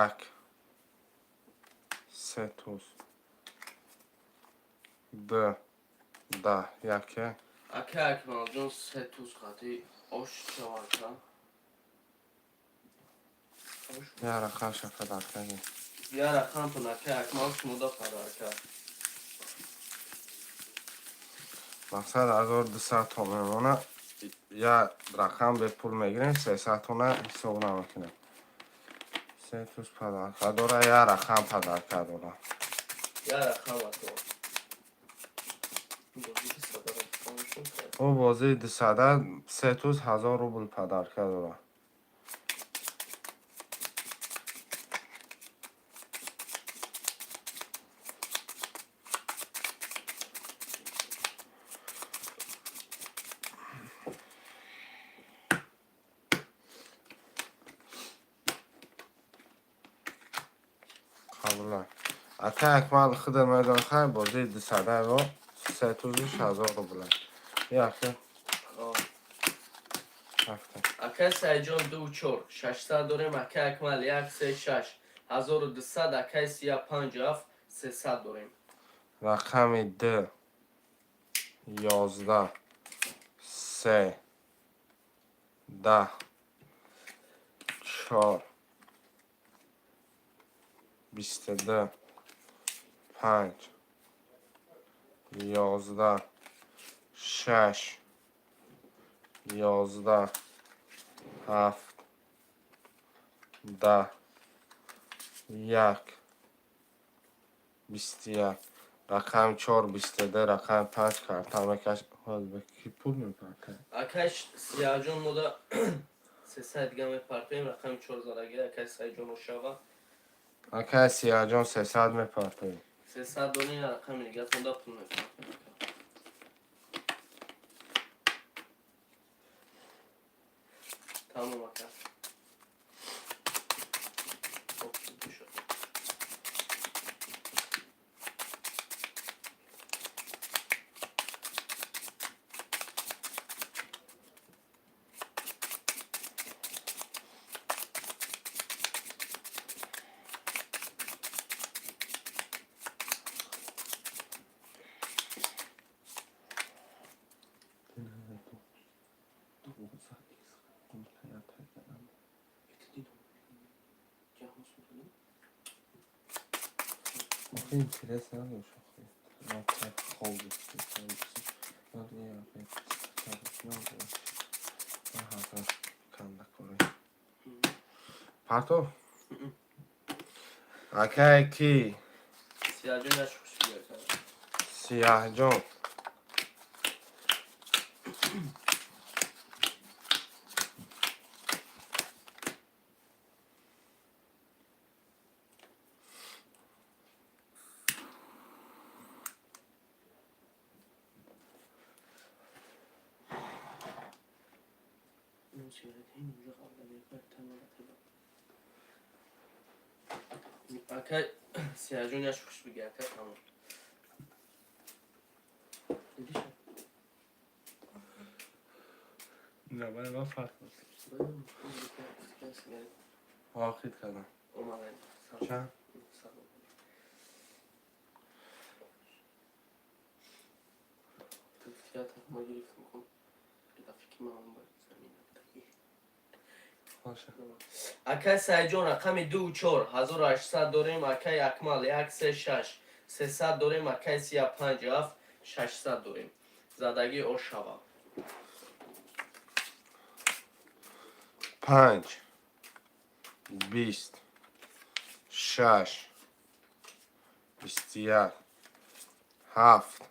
як, се туз, ду, 10, яке. Акай Акмалҷон, се туз хати, ош шава, ака. Ош. Я рақамша падаркаги. Я рақамтон, акай Акмал, шумода падарка. Мақсад 1200 том мемона, я рақам бепул мегирем, 300 тона ҳисоб намекунем. Се туз падарка дора, я рақам падарка дора. Я рақам, ака. Бозӣ ки садара тамошо кард. Ӯ бозии дусада се туз 1000 рубл падарка дора. Қабула, ака Акмал, худа медон, хай, бозии дусадаро се тузиш 1000 рубла, яке. Рафта. Акай Сайҷон, ду чор 600 дорем. Акай Акмал, як се шаш 1200. Акай Сия, панҷ ҳафт 300 дорем. Рақами д, 11, се, 10, чор, 22, панҷ, 11, шаш, 11, ҳафт, 10, як, 21, рақами чор, 22, рақами панҷ карта мекаш. Ки пул мепартоем? Акай Сияҷон, мода 300 дига мепартоем, рақами чор задаги, акай Саидҷон, ошава. Акай Сияҷон, 300 мепартоем. 300 дорем, рақами дигатонда пул мепартоем. Тамом, ака. Хоб, шуд. Охи, интерес надошт, охи. Хоб. Кандакорӣ. Партов? Акай ки? Сияҷон, яш хуш биёд. Сияҳҷон. Ну, сигарет ин уже қабла тамом. Акай Сияҷон, яш хуш биги, ака, тамом. Дидиша? Не, ман фарқ. Вақит кардам. Омадан. Чанд? Салом. Ма гирифтам, хоб. Дафъи ки ман ба замин таги. Боша. Акай Саидҷон, рақами ду чор 1800 дорем, акай Акмал, як се шаш 300 дорем, акай Сия, панҷ ҳафт 600 дорем. Задагӣ ошава. Панҷ, 20, шаш, 21, ҳафт,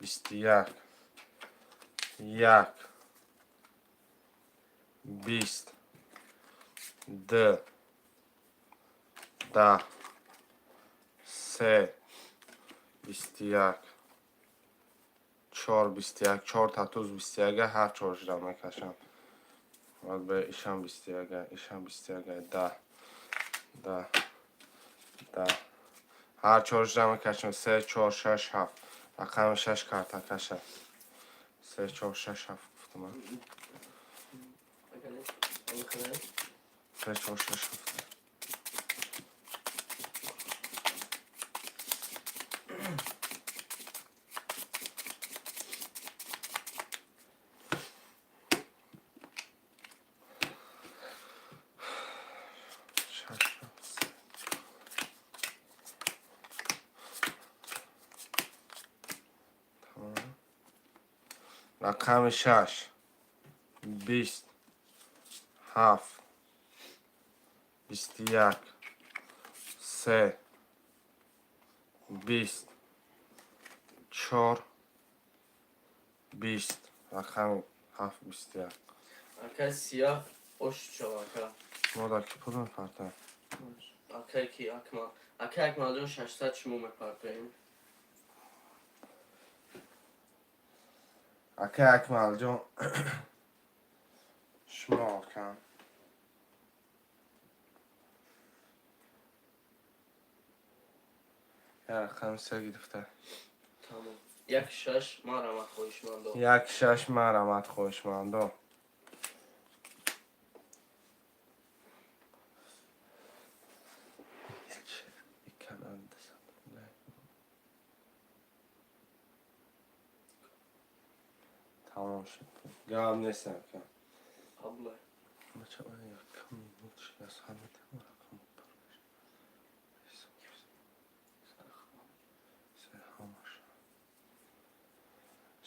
21, як, 20, д, 10, се, 21, чор, 21, чор татуз 21, ҳар чоршира мекашам. Баъд ба ишам 21, ишам 21, 10, 10, 10, ҳар чоршира мекашам. Се, чор, шаш, ҳафт. Рақами шаш карта каша. Се, чор, шаш, ҳафт гуфтам. Агар не, ами. Се, чор, шаш, ҳафт. Шаш, ҳафт, се. Тамом. Рақами шаш, 20, ҳафт, 21, се, 20, чор, 20. Рақами ҳафт, 21. Акай Сия, ош шава, ака. Модар, ки пул мепартояд? Акай ки, Акмал, акай Акмалҷон, 600 шумо мепартоем. Акай Акмалҷон, шумо акам. Я рақами се гирифта. Тамом. Як шаш, марҳамат, хоҳишмандо. Як шаш, марҳамат, хоҳишмандо. Канал. Тамом шуд, гап нест, ака. Қабулай. Бача, як минут шида метавон рақам. Ҳамаш.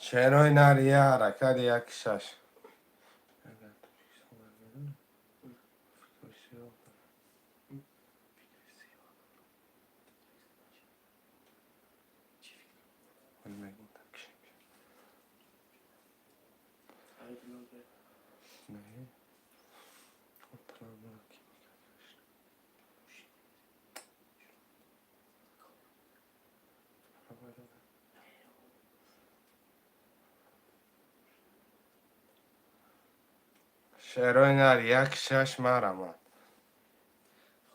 Шерои нария, ҳаракат, як шаш. Агар Тоҷикистон баргардонам, фикри сиёҳ дорам. Фикри сиёҳ дорам. Вале мегӯм, так кишем. Не. План ки. Шерои нар як шаш марамад.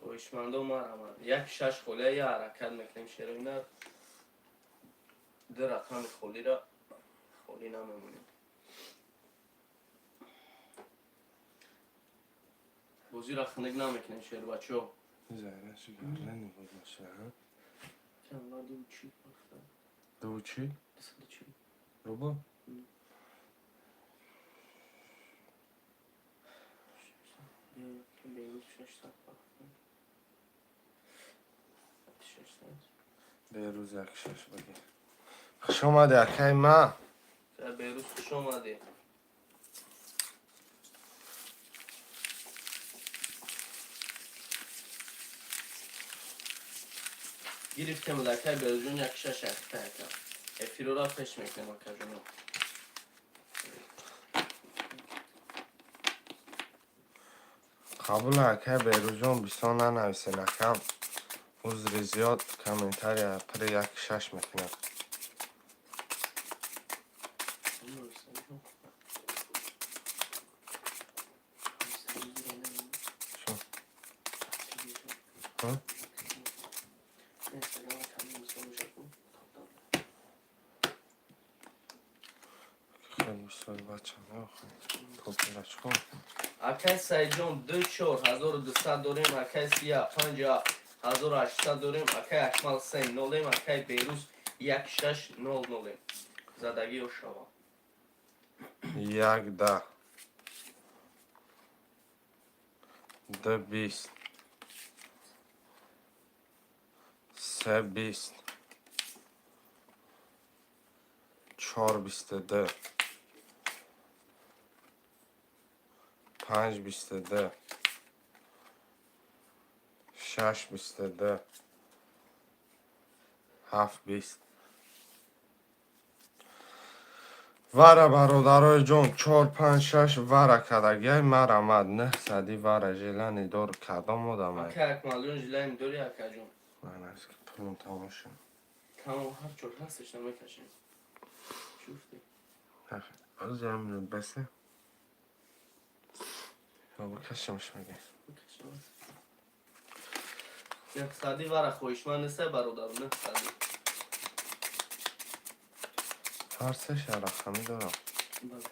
Хоҳишмандо, марамад. Як шаш холия я ҳаракат мекунем, шерои нар. Ду рақами холиро холӣ намемонем. Бозиро хунук намекунем, шербачо. Зараши гардани боша. Ду чӣ? Рубл? Берӯз як шаш багир. Хуш омадӣ, акаи ма. Берӯз, хуш омадӣ. Гирифтем, акай Берӯзҷон, як шаш якта ака. Эфирора пеш мекунем, акаҷоно. Қабул, акай Берӯзҷон, бисёр нанависен, акам. Узри зиёд, комментария пири як шаш мекунад. Шо? Ҳа? Хеле бисёр бача попула чикор? Акай Саидҷон, ду чор 1200 дорем, акай Сия панҷ 1800 дорем, акай Акмал се нолем, акай Берӯз як шаш нол нолем. Задагиё шава. Як да. Ду бист. Се бист. Чор бисту ду. Панҷ бисту ду. Шаш бисту ду. Ҳафт бист. Вара, бародарои ҷон, чор панҷ шаш вара кардагиай, марамад нӯҳсади вара желание дор кадом одамай? Акай Акмалҷон, желание дори, акаҷон? Пулум тамом шуд. Тамом, ҳар чор ҳасташ намекашем. Чӣ гуфтӣ? Озам басе. Бикашимш мега. Нӯҳсади вара хоҳишманд нестай, бародару, нӯҳсади. Ҳар сеша рақамӣ дорам. Бале.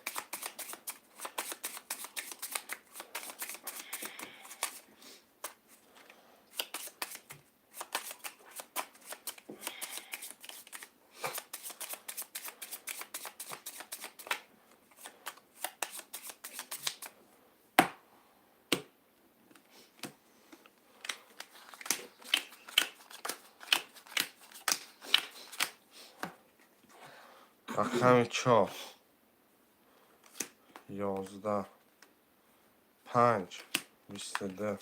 Рақами чор 11, панҷ 22,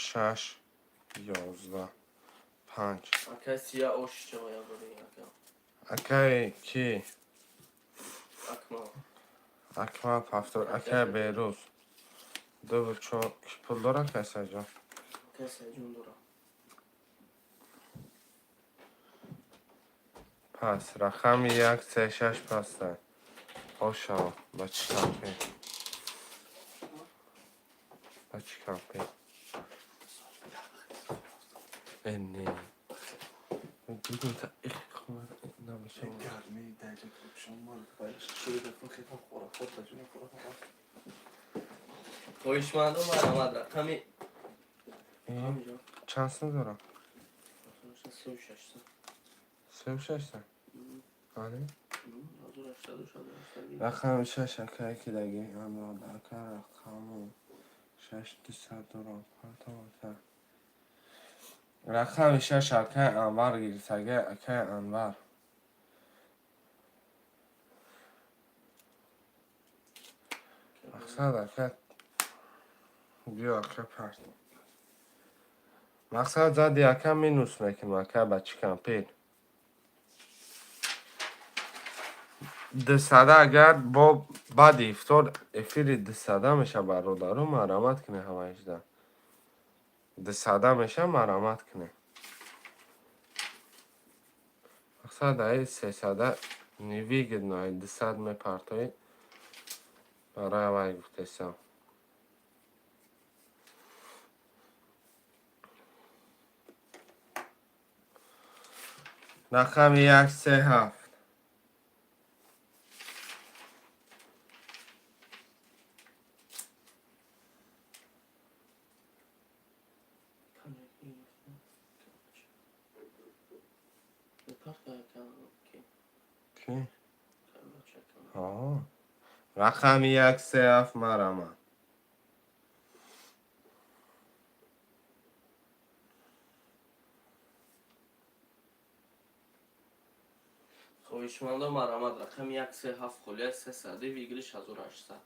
шаш 11, панҷ. Акай Сия, ош чавая бори, ака. Акай ки? Акмал. Акмал повтор. Акай Берӯз дуву чор. Ки пул дора, акай Саҷон? Акай Саҷон дора. Пас рақами як се шаш паста. Ошава ба чӣ кампе? Ба чӣ кампе? Э, не. Дидим та их набошам. Гармӣ даҷа шумо шурида хӯра хӯрда ҷуна хӯра. Хоҳишмандо, марамад рақами. Чанд сум дорам? 36. Сеу шашта? Ане? Рақами шаш, акай кидаги амрод, ака, рақаму шаш 200 дорам. Партовата. Рақами шаш, акай Анвар гирифтага, акай Анвар. Мақсад, ака, биё, ака, парт. Мақсад зади, ака, минус мекунем, ака, ба чӣ кампир. Дусада агар бо баъди ифтор эфири дусада меша, бародару, марҳамат кунед ҳамаишда. Дусада меша, марҳамат кунед. Мақсад аи сесада невыгодно, ай дусад мепартоед. Барои ҳамаи гуфтесам. Рақами 137. Ки? Рақами 137, марҳамат. Хоҳишмандо, марҳамат, рақами 137 холия, сесади выигрыш 1800.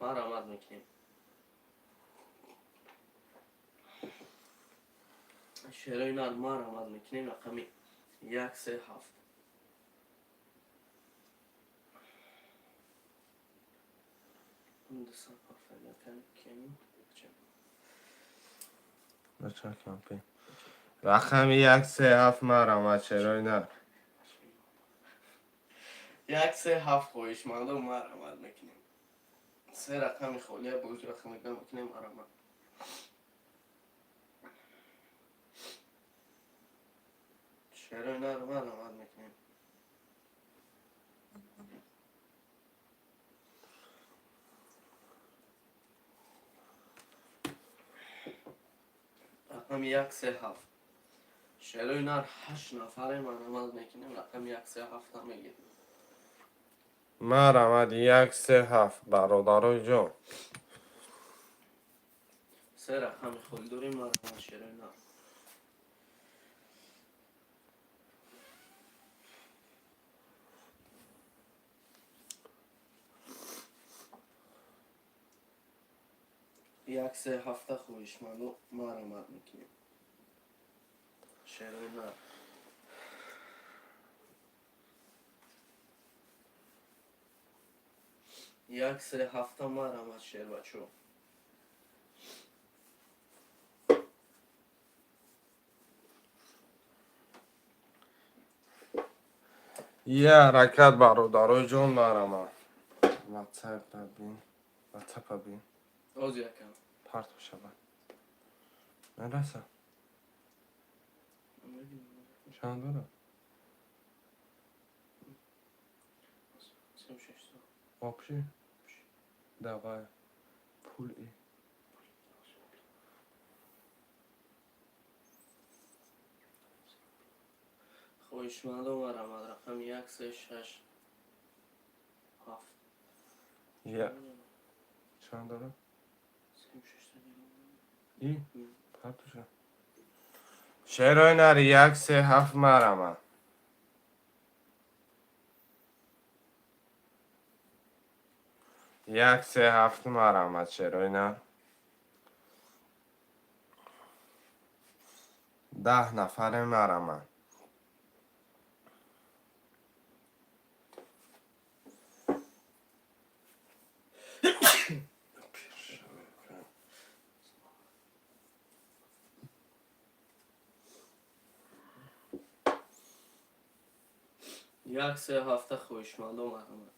Марҳамат мекунем. Шерои нар, марҳамат мекунем, рақами 137. Дусад пафтага кем? Бача кампи. Рақами 137, марҳамат, шерои нар. 137, хоҳишмандо, марҳамат мекунем. Се рақами холия, боз рақам мекунем, марҳамат. Шерои нар, марҳамат мекунем. Рақами 137. Шерои нар, ҳашт нафаре, марҳамат мекунем, рақами 137 мегирем. Марҳамат, 137, бародарои ҷон. Се рақами холӣ дорем, марҳамат, шерои нар. 137, хоҳишманду, марҳамат мекунем. Шерои нар. 137, марҳамат, шербачо. Я ҳаракат, бародарои ҷон, марҳамат. Ватсапа бин. Ватсапа бин. Оз якам. Парто шавад. Нараса. Чанд дорад? Вообще? Давай. Пули. Хоҳишмандо, марҳамат, рақами 1367. Я. Чанд дорад? И? Партуша. Шерои нар, 137, марҳамат. 137, марҳамат, шерои нар. 10 нафаре, марҳамат. 137, хоҳишмандо, марҳамат.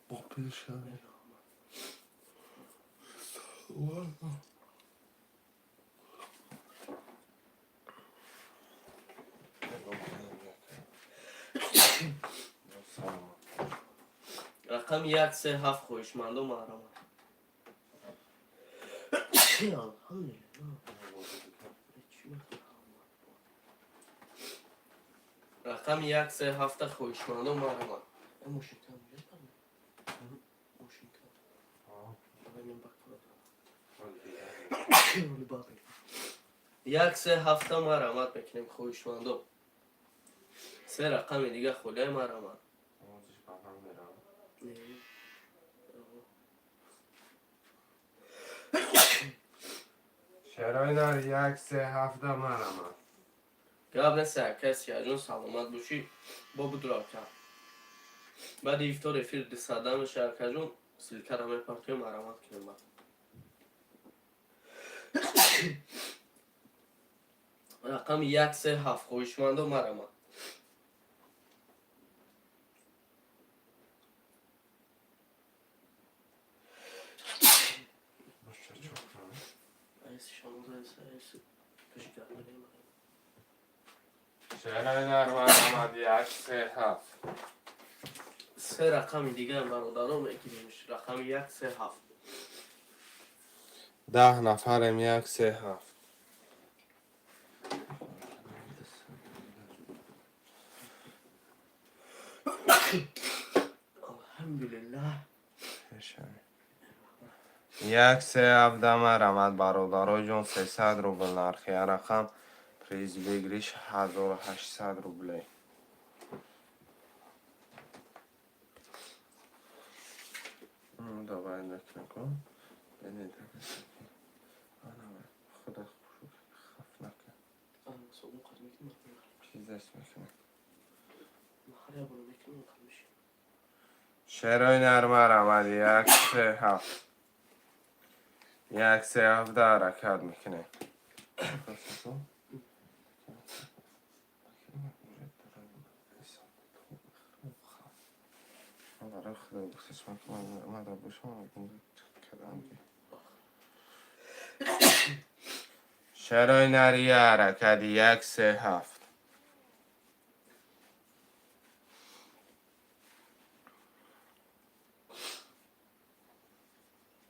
Бо пиршавӣ. Рақами 137, хоҳишмандо, марҳамат. Алҳамдулиллоҳ. Рақами 137, хоҳишмандо, марҳамат. Мошинка мошинка. 137, марҳамат мекунем, хоҳишмандо. Се рақами дига холия, марҳамат. Овозиш баланд меравад. Шерои нар 1 3 7 марама. Гап нест, акай Сияҷон, саломат бошӣ. Бо будура, ака. Баъди ифтор эфир дисада меша, акаҷон, ссылка ра мепартоем, марамат кунем баъд. Рақами 1 3 7, хоҳишмандо, марамат. Боша чоқам. Шерои нар марамад 1 3 7. Се рақами дигар, бародаро, мегиримш, рақами 1 3 7. 10 нафарем, 1 3 7. Алҳамдулиллаҳ. 1 3 7 марамад, бародаро ҷон, 300 рубл нархи рақам, приз выигрыш 1800 рублей. Давай накунем. Худо хаф накун. Чизаш мекунем. Шерои нар марамад 1 3 7. 1 3 7 ҳаракат мекунем. Барои худо гуфташам, ки ман омада бошам, кардам ки шерои нария ҳаракати 1 3 7.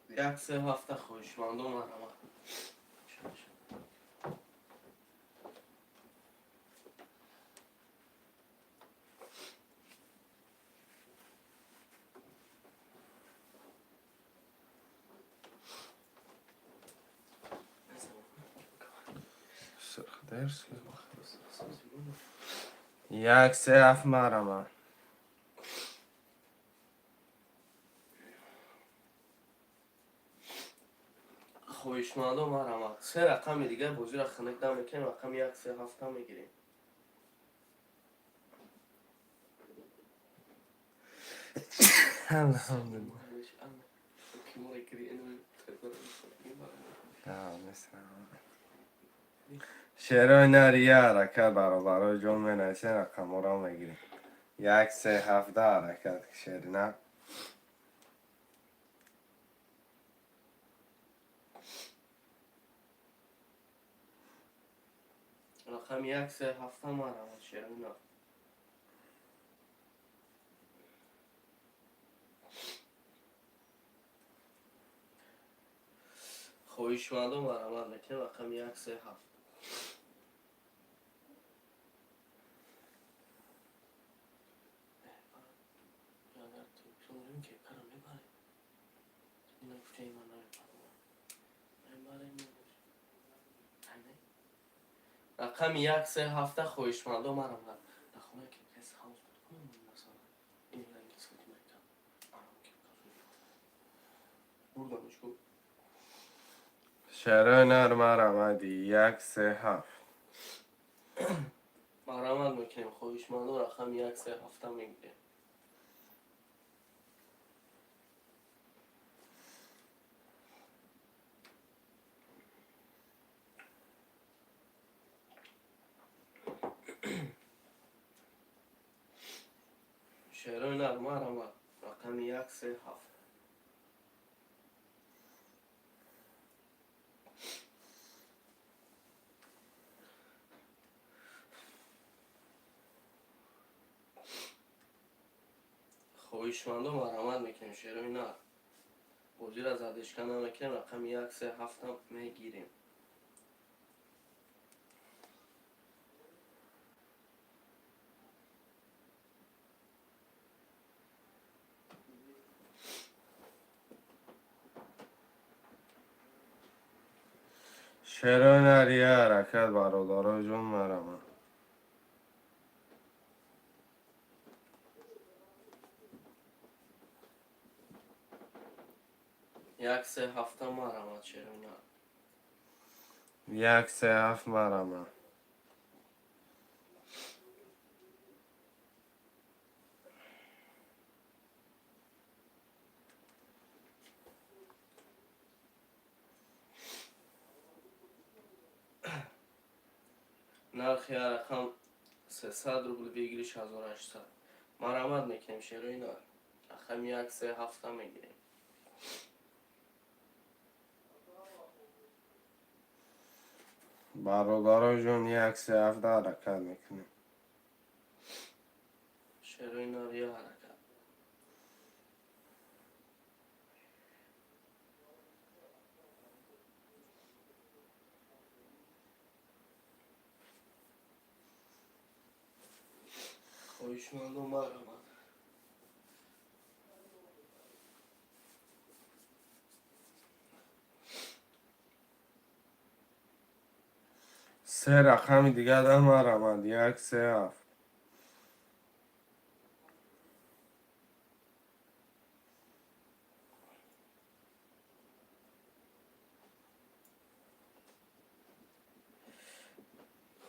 1 3 7, хоҳишмандо, марҳамат. Дерс 1 3 7 марама. Хоҳишмандо, марҳамат. Се рақами дигар, бозиро хунук намекунем, рақами 1 3 7 мегирем. Алҳамдулилла. Шерои нария ҳаракат, бародарои ҷон, менависем, рақамҳоро мегирем. 1 3 7 ҳаракат, шерина. Рақами 1 3 7, марҳамат, шерина. Хоҳишмандо, марҳамат мекунем, рақами 1 3 7. Рақами 1 3 7, хоҳишмандо, марҳамат. Дар хона ки каси ҳавз буд кунам, масалан, ин ранги цвети мекам бурдамш ку. Шерои нар марамади 1 3 7. Марҳамат мекунем, хоҳишмандо, рақами 1 3 7 мегирем. Шерои нар, марҳамат, рақами 1 3 7. Хоҳишмандо, марҳамат мекунем, шерои нар. Бозиро задержка намекунем, рақами 1 3 7 мегирем. Шерои нария ҳаракат, бародарои ҷон, марама. 1 3 7, марҳамат, шерои нар. 1 3 7 марама. Нархи рақам 300 рубл, выигрыш 1800. Марамат мекунем, шерои нар. Рақами 1 3 7 мегирем. Бародаро ҷон, 1 3 7 ҳаракат мекунем. Шерои нар, я ҳаракат. Хоҳишманду, марамат. Се рақами дигар да марамад, 1 3 7.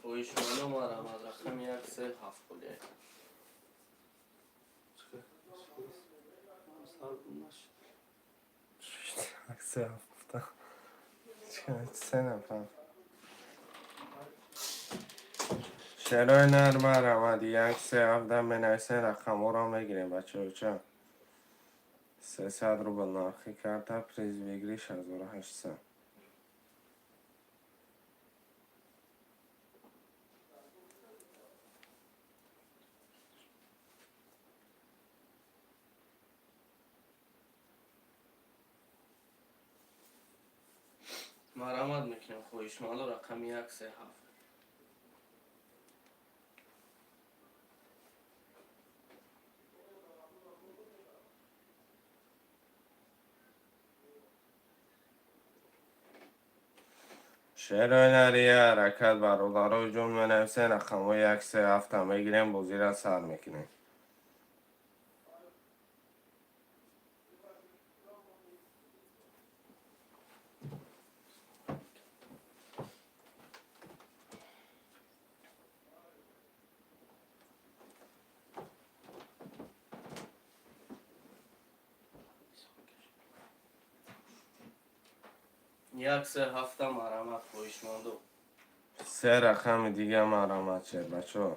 Хоҳишманду, марамат, рақами 1 3 7 холия. Сар нашид. 1 3 7 гуфтам. Се нафар. Шерои нар, марамад, 1 3 7 да менависен, рақамҳоро мегирем, бачаҳоча. 300 рубл нархи карта, приз выигрыш 1800. Марамат мекунем, хоҳишманду, рақами 1 3 7. Шерои нария ҳаракат, бародаро ҷон, менависен, рақамҳои 1 3 7-а мегирем, бозира сар мекунем. 1 3 7-а марамат, хоҳишманду. Се рақами дига марамат, шер бачаҳо.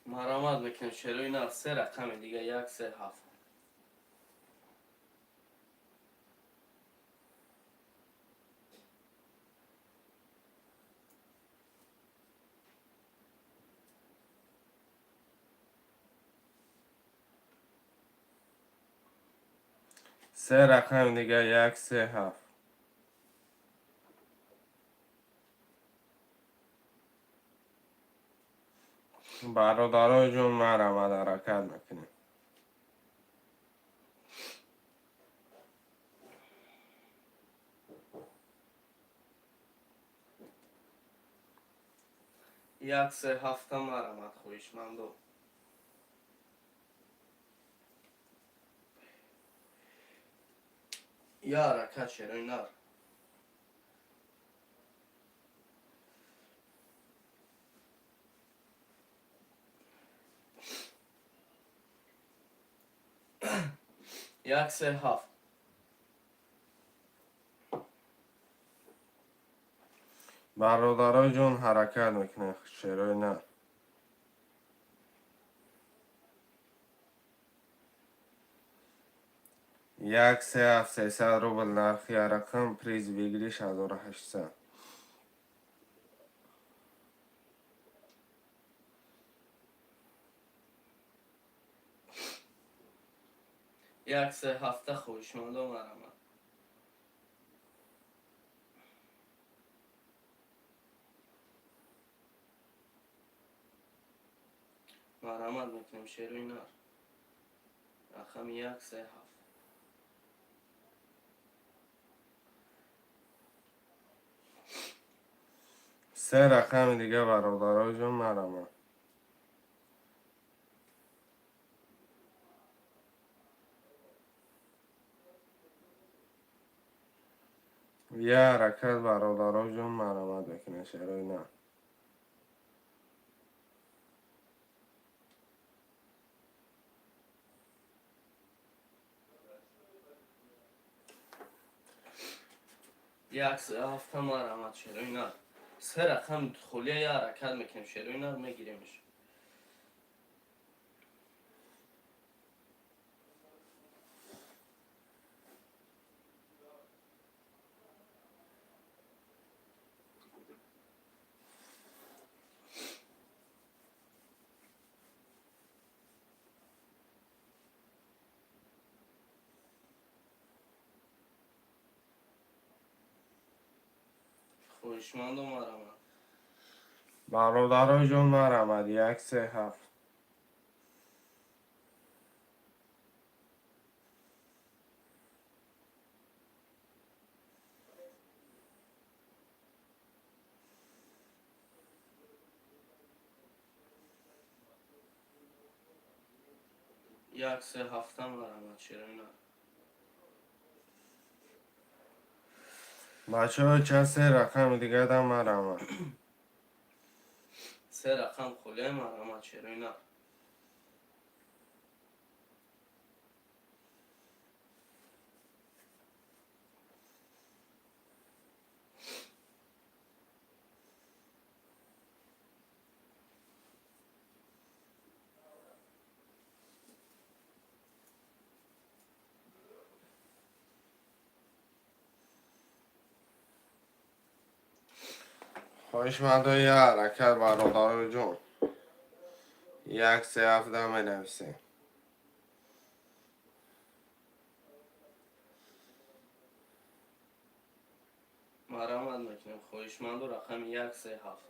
Марамат мекунем, шерои нар, се рақами дига, 1 3 7. Се рақами дига, 1 3 7. Бародарои ҷон, марамад, ҳаракат мекунем. 1 3 7-а марамат, хоҳишманду. Я ҳаракат, шерои нар. 1 3 7. Бародарои ҷон, ҳаракат мекунем, шерои нар. 1 3 7, 300 рубл нархи рақам, приз выигрыш 1800. 1 3 7-а, хоҳишманду, марамат. Марҳамат мекунем, шерои нар. Рақами 1 3 7. Се рақами дига, бародарои ҷон, марҳамат. Я ҳаракат, бародарои ҷон, марҳамат мекунем, шерои нар. 1 3 7 марҳамат, шерои нар. Се рақам холия, я ҳаракат мекунем, шерои нар, мегиремш. Хоҳишмандо, марҳамат. Бародарои ҷон, марҳамат, 1 3 7. 1 3 7 марҳамат, шерои нар. Бачаҳо, ча се рақами дигада, марҳамат. Се рақам холия, марҳамат, шерои нар. Хоҳишмандо, я ҳаракат, бародарои ҷон. 1 3 7 менависем. Марҳамат мекунем, хоҳишманду, рақами 1 3 7.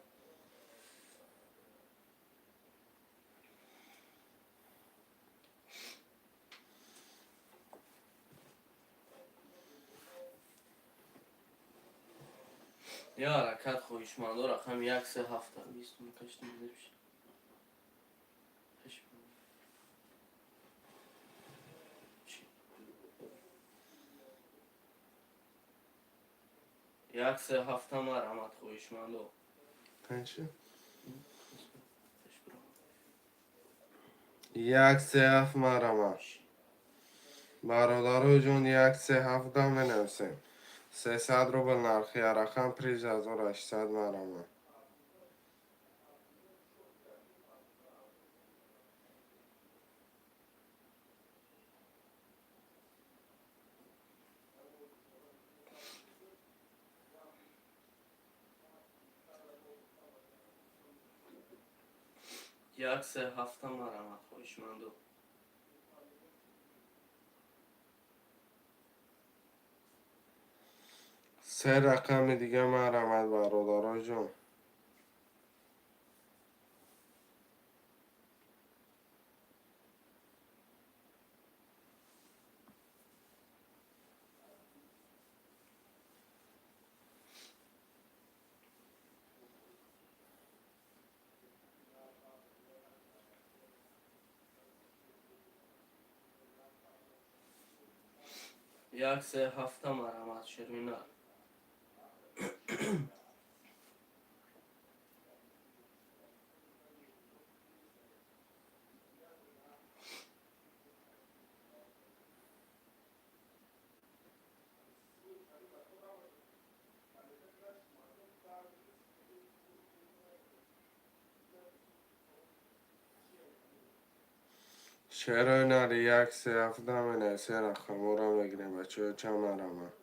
Я ҳаракат, хоҳишмандо, рақами 1 3 7. Каштим. 1 3 7, марҳамат, хоҳишмандо. Панҷ. 1 3 7, марҳамат. Бародарои ҷон, 1 3 7 менависем. 300 рубл нархи рақам, приз 1800, марҳамат. 1 3 7, марҳамат, хоҳишмандо. Се рақами дига, марҳамат, бародарои ҷон. 1 3 7, марҳамат, шерои нар. Шерои нар, 1 3 7 менависем, рақамҳоро мегирем, бачаҳо, ча марҳамат.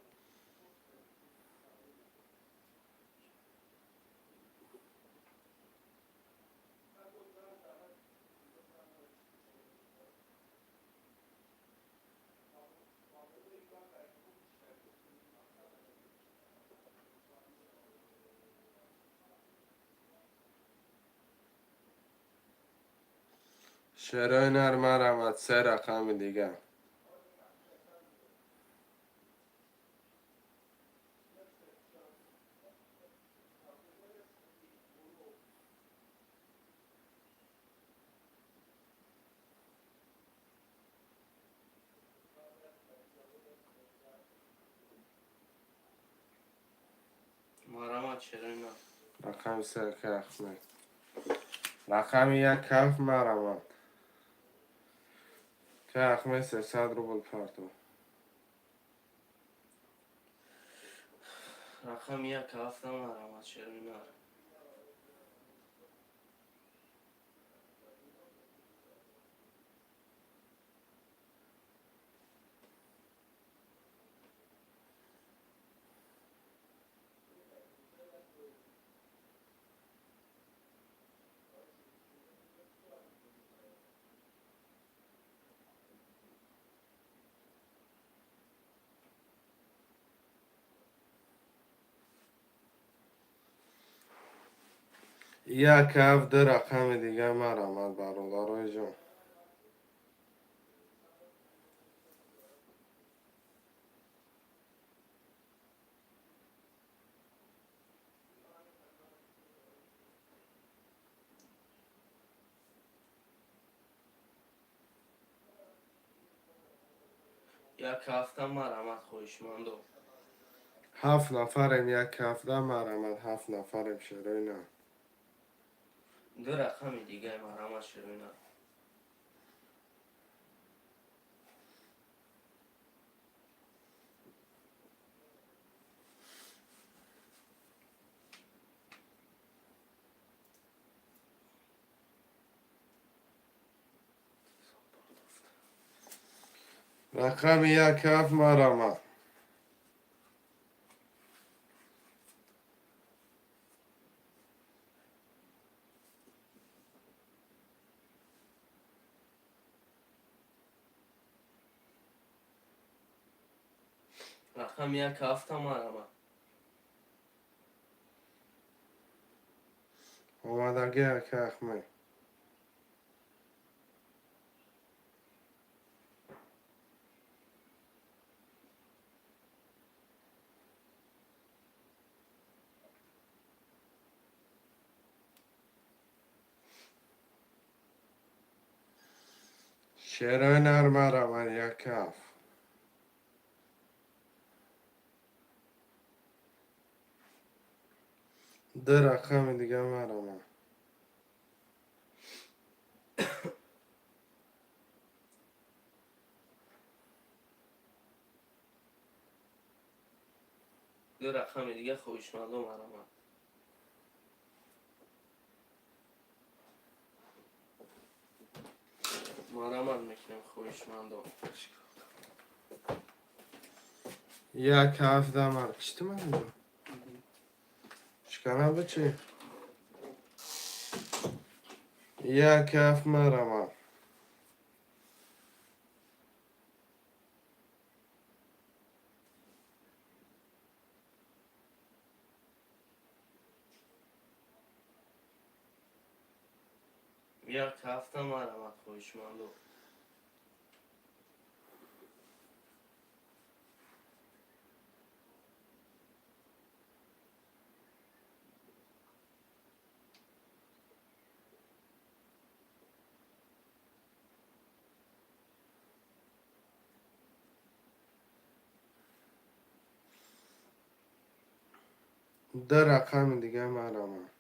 Шерои нар, марҳамат, се рақами дига. Марҳамат, шерои нар. Рақами се, акай Ахмед. Рақами як ҳафт, марҳамат. Акай Ахмед, 300 рубл парто. Рақами як ҳафта, марҳамат, шерои нар. Як ҳафт, ду рақами дига, марҳамат, бародарои ҷон. Як ҳафта, марҳамат, хоҳишмандо. Ҳафт нафарем, як ҳафта, марҳамат, ҳафт нафарем, шерои нар. Ду рақами дигаи, марҳамат, шерои нар. Рақами як ҳафт, марҳамат. Рақами як ҳафта, марҳамат. Омадагӣ, акай Ахмед. Шерои нар, марҳамат, як ҳафт. Ду рақами дига, марҳамат. Ду рақами дига, хоҳишмандо, марҳамат. Марҳамат мекунем, хоҳишмандо. Як ҳафта, мар чӣ ман шикана бичи. Як ҳафт, марҳамат. Як ҳафта, марҳамат, хоҳишмандо. Ду рақами дига, марҳамат.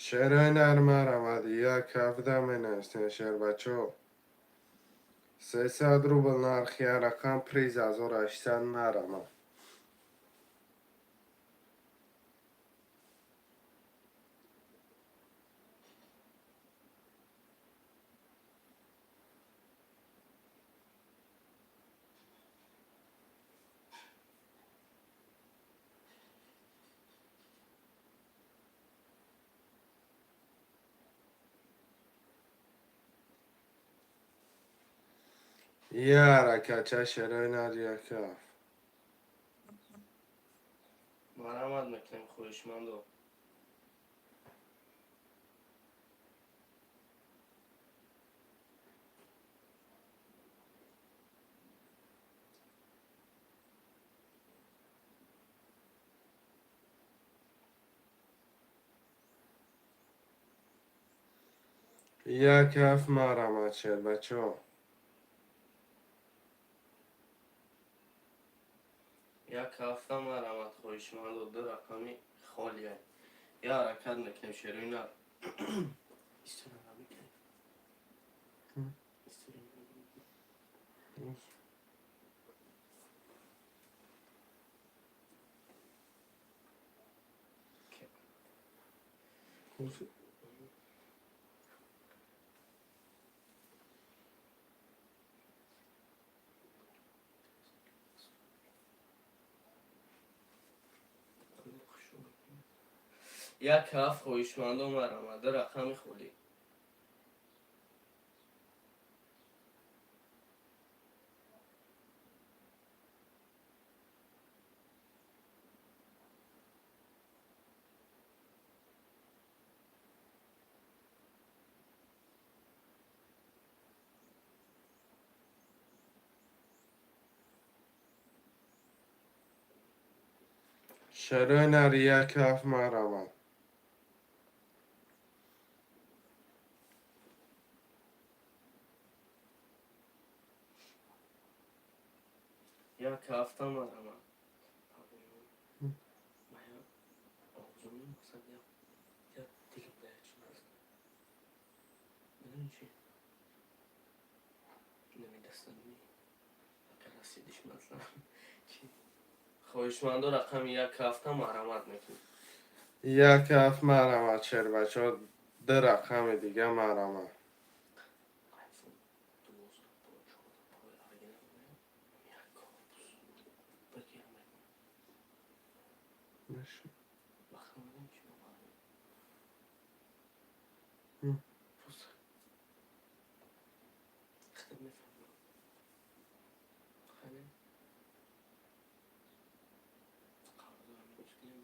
Шерои нар, марҳамат, як ҳафта менависем, шербачо. 300 рубл нархи як рақам, приз 1800, марҳамат. Я ҳаракатча, шерои нар, як ҳафт. Марҳамат мекунем, хоҳишмандо. Як ҳафт, марҳамат, шербачо. Як ҳафта, марҳамат, хоҳишмандо. Ду рақами холия. Я ҳаракат мекунем, шерои нар. История намекунем. История намекунем. Як ҳафт, хоҳишмандо, марҳамат. Ду рақами холӣ. Шерои нар, як ҳафт, марҳамат. Як ҳафта, марҳамат. Мая овозумни мақсад як дилимда чин аст. Медони чи? Намедастани. Агар расидиш, масалан. Чи? Хоҳишмандо, рақами як ҳафта, марҳамат мекунем. Як ҳафт, марҳамат, шербачо. Ду рақами дига, марҳамат. iPhone 12 Pro, 14 Pro оригинал як корпус бигирам. Вақт медонӣ чи мебарам? Просто худат мефаҳмам. Хеле қарздорам, минус кунем.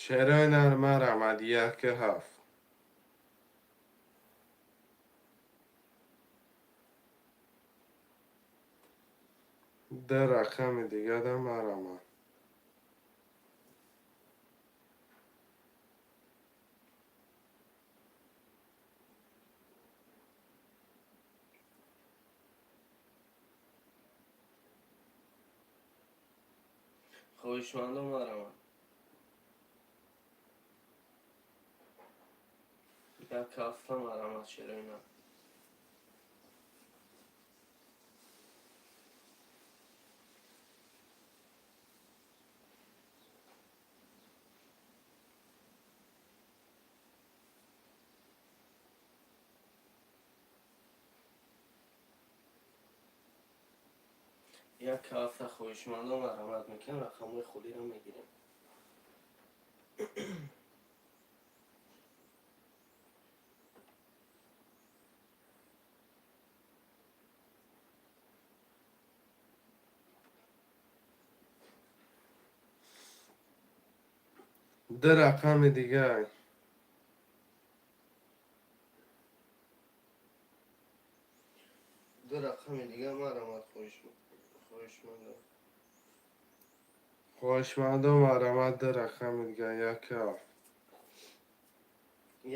Шерои нар, марҳамат, як ҳафт. Ду рақами дигада, марҳамат. Хоҳишмандо, марҳамат. Як ҳафта, марҳамат, шерои нар. Як ҳафта, хоҳишмандо, марҳамат мекунем, рақамҳои холиро мегирем. Ду рақами дига. Ду рақами дига, марҳамат, хоҳишмандо. Хоҳишмандо, марҳамат, ду рақами дига, як ҳафт.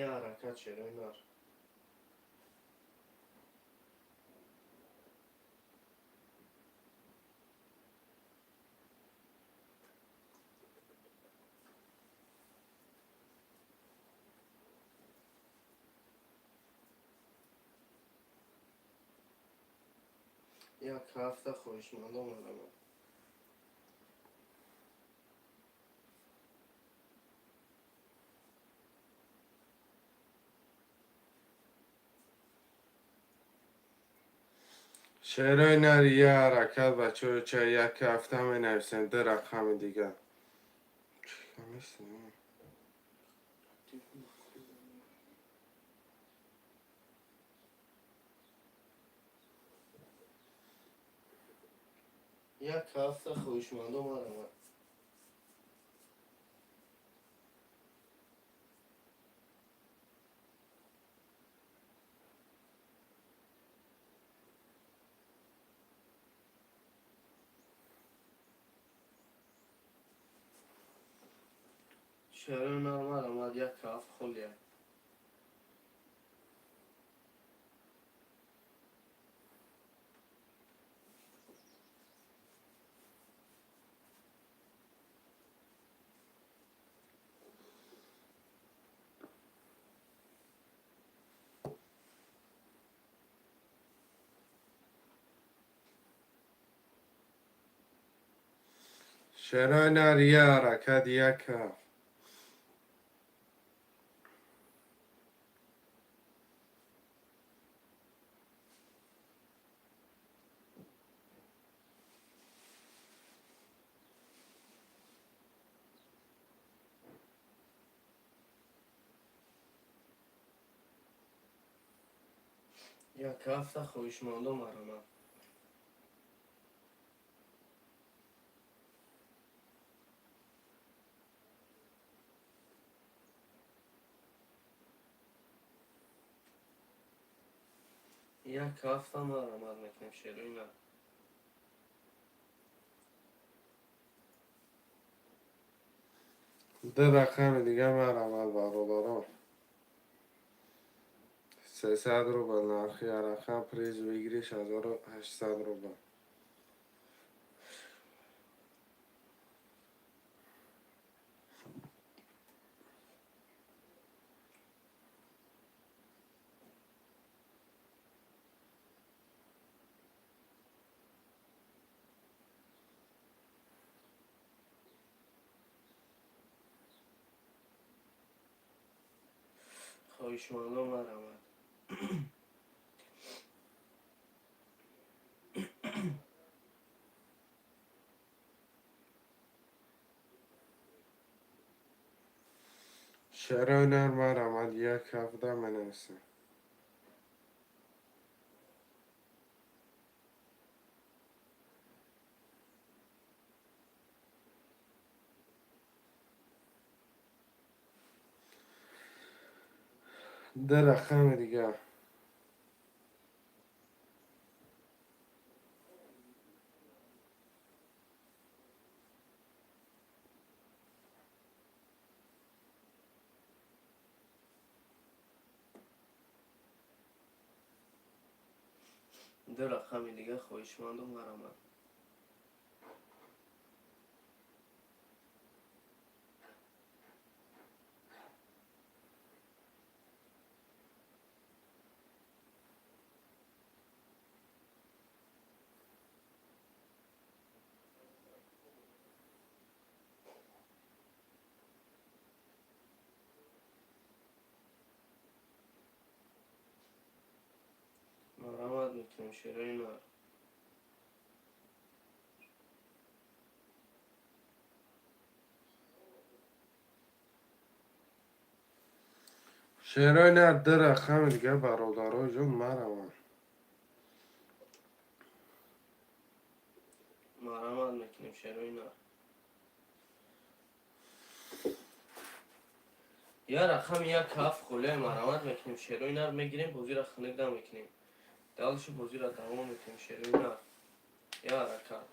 Я ҳаракат, шерои нар. Як ҳафта, хоҳишмандо, марҳамат. Шерои нар, я ҳаракат, бачаҳо, як ҳафта менависем, ду рақами дига. Чӣ нест? Як ҳафта, хоҳишмандо, марамад. Шарои марамад, як ҳафт холия. Шерои нар, я ҳаракат, як ҳафт. Як ҳафта, хоҳишмандо, марамад. Як ҳафта марамад мекунем, шерои нар. Ду рақами дига марамад, бародарон. 300 рубл нархи рақам, приз выигрыш 1800 рубл. Хоҳишмандо, марамад. Шерои нар, марамад, як ҳафта менависем. Ду рақами дигар. Ду рақами дигар, хоҳишмандо, марамад. Марамад мекунем, шерои нар. Шерои нар, ду рақами дига, бародарои ҷон, марамад. Марамад мекунем, шерои нар. Я рақами як ҳафт холияи, марамад мекунем, шерои нар. Мегирем, бозиро хунук намекунем, дальше бозиро давом мекунем, шерои нар. Я ҳаракат.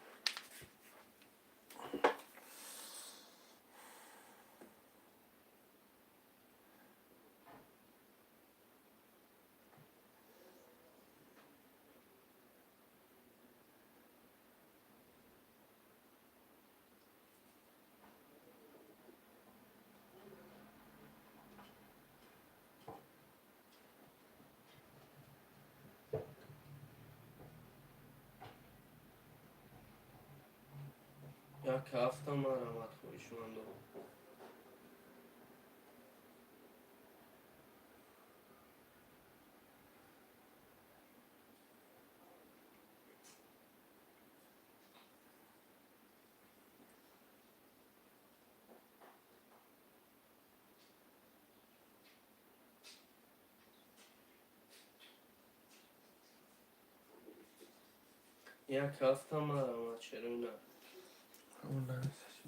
Як ҳафта, марамад, хоҳишмандо. Як ҳафта марама чаро на? Ҳамон нависа чӣ?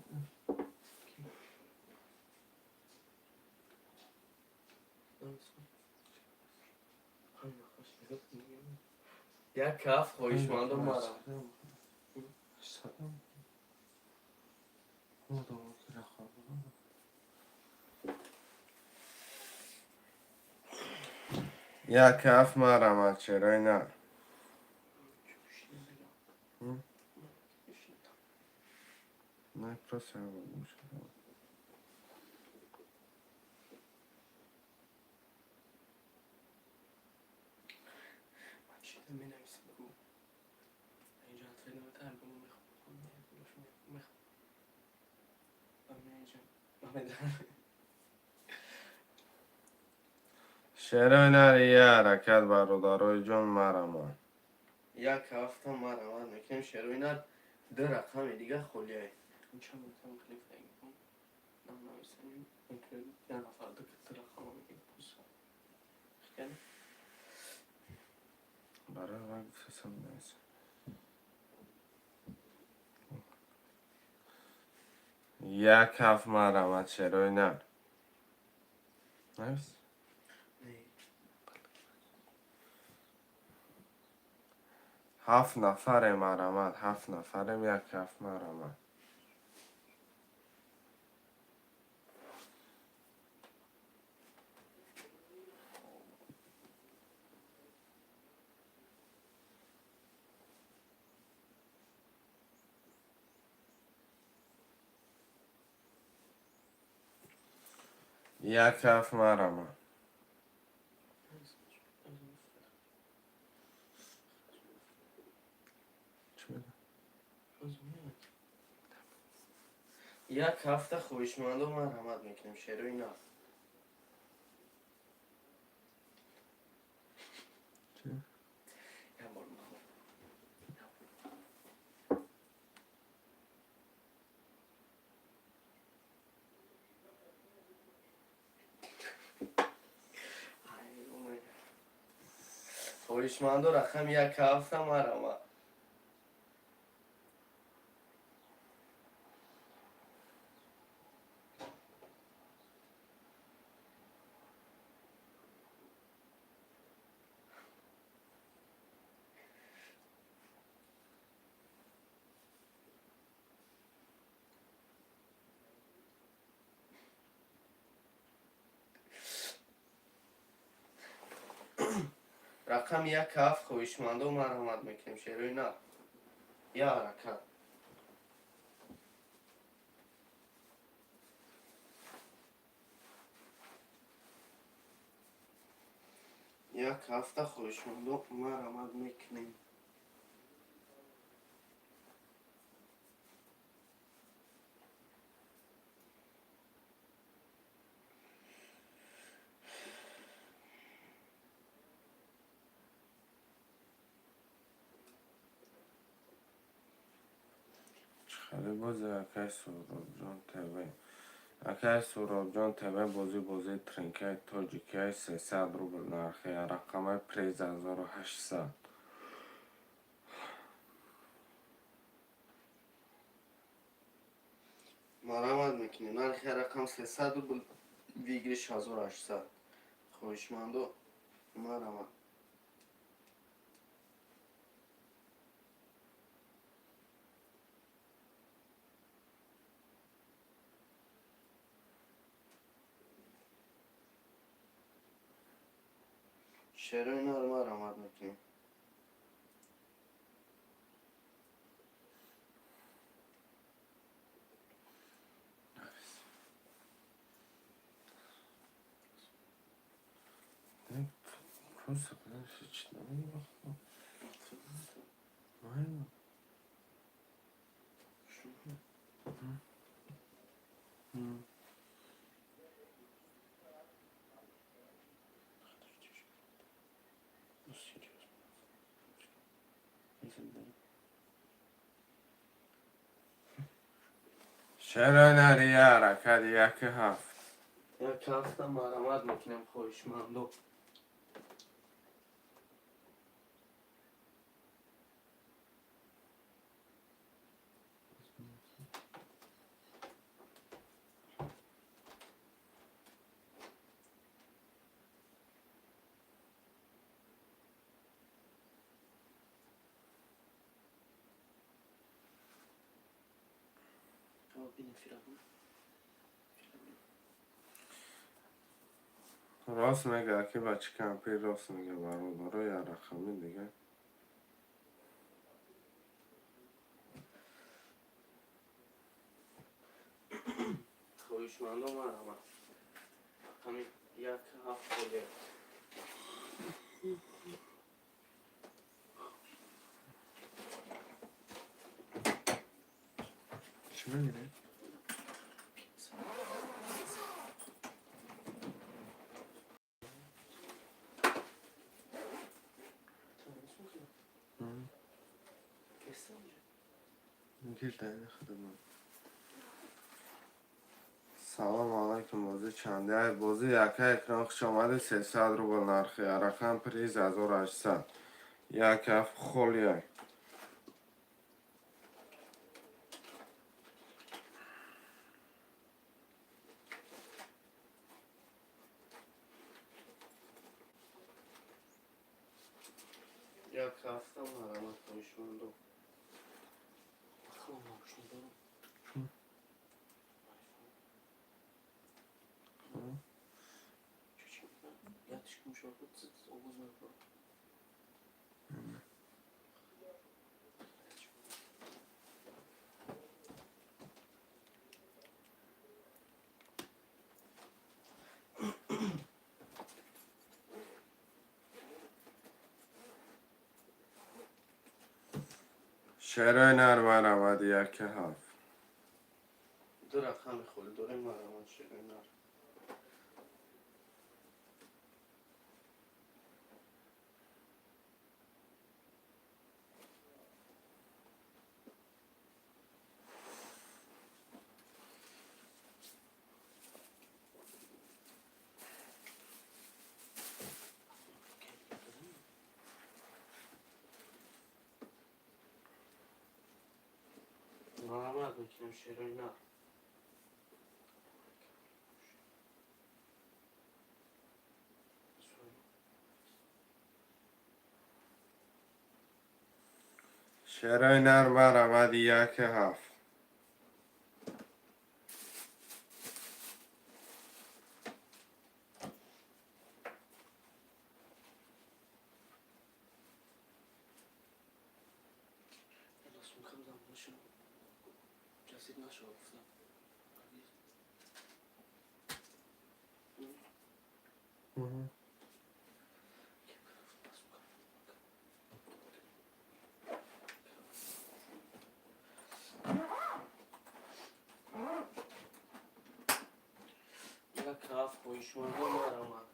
Як ҳафт, хоҳишмандо, марам. 800. Як ҳафт, марама, чарои на? Не, просто я гӯш. Менависем ку, инҷа ответ наметаҳам, мехом. Шерои нари, я ҳаракат, бародарои ҷон, марама. Як ҳафта марамат мекунем, шерои нар. Ду рақами дига холиай. Я нафар ду рақама мегирем. Барои вай гуфтасам, нависам. Як ҳафт, марама, шерои нар. Навис. Ҳафт нафарем, марамат, ҳафт нафарем, як ҳафт, марамат. Як ҳафт, марама. Чӣ мегӯ? Як ҳафта, хоҳишмандо, марҳамат мекунем, шерои нар. Чӣ? Як бор мехоҳам. Хоҳишмандо, рақами як ҳафта, марҳамат. Рақами як ҳафт, хоҳишмандо, марҳамат мекунем, шерои нар, я ҳаракат. Як ҳафта, хоҳишмандо, марҳамат мекунем. Чӣ хеле бозе, акай Суҳробҷон ТВ? Акай Суҳробҷон ТВ, бозӣ, бозии тринкаи тоҷикиай, 300 рубл нархи, рақамаи приз 1800. Марҳамат мекунем, нархи рақам 300 рубл, выигрыш 1800. Хоҳишмандо, марҳамат. Шерои нар, марҳамат мекунем. Просто чӣ намегӯ? Майла. М. Ну, серьезно. Шерои нари, я ҳаракат, яки ҳафт. Як ҳафта, марҳамат мекунем, хоҳишмандо. Рост мега, ки ба чӣ кампир рост мега, бародаро, я рақами дига. Хоҳишмандо, марҳамат, рақами 1 7 холия. Чӣ мегиред? Салом алайкум, бозӣ чанде? Ай бозӣ, яка экран, хуш омадед. 300 рубл нархи рақам, приз 1800. 1 7 холияй. 1 ҳафта, марҳамат, хоҳишмандо. Рақамам наушник дорам. Чун? Айфон. Чӣ ятиш кумшоку овоз мебарад. Шерои нар, марҳамат, 1 7. Ду рақами холӣ дорем, марҳамат, шерои нар. Марҳамат мекунем, шерои нар. Шерои нар, марҳамат, 1 7. Сумкам замбошам ҷасид нашава гуфтам. Мгм. 1 ҳафт, хоҳишмандо, марҳамат.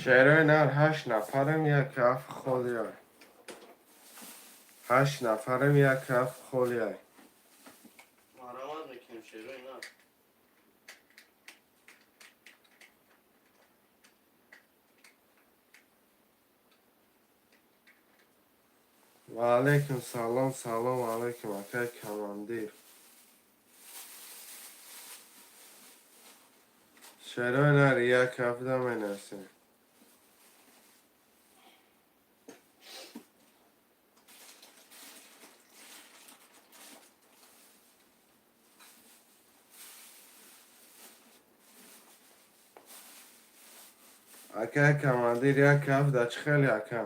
Шерои нар, ҳашт нафарем, 1 ҳафт холияй. Ҳашт нафарем, 1 ҳафт холияй. Марҳамат мекунем, шерои нар. Ва алайкум салом, салом алайкум, акай командир. Шерои нар, 1 ҳафта менависем. Акай командир, 1 ҳафта чӣ хеле, ака?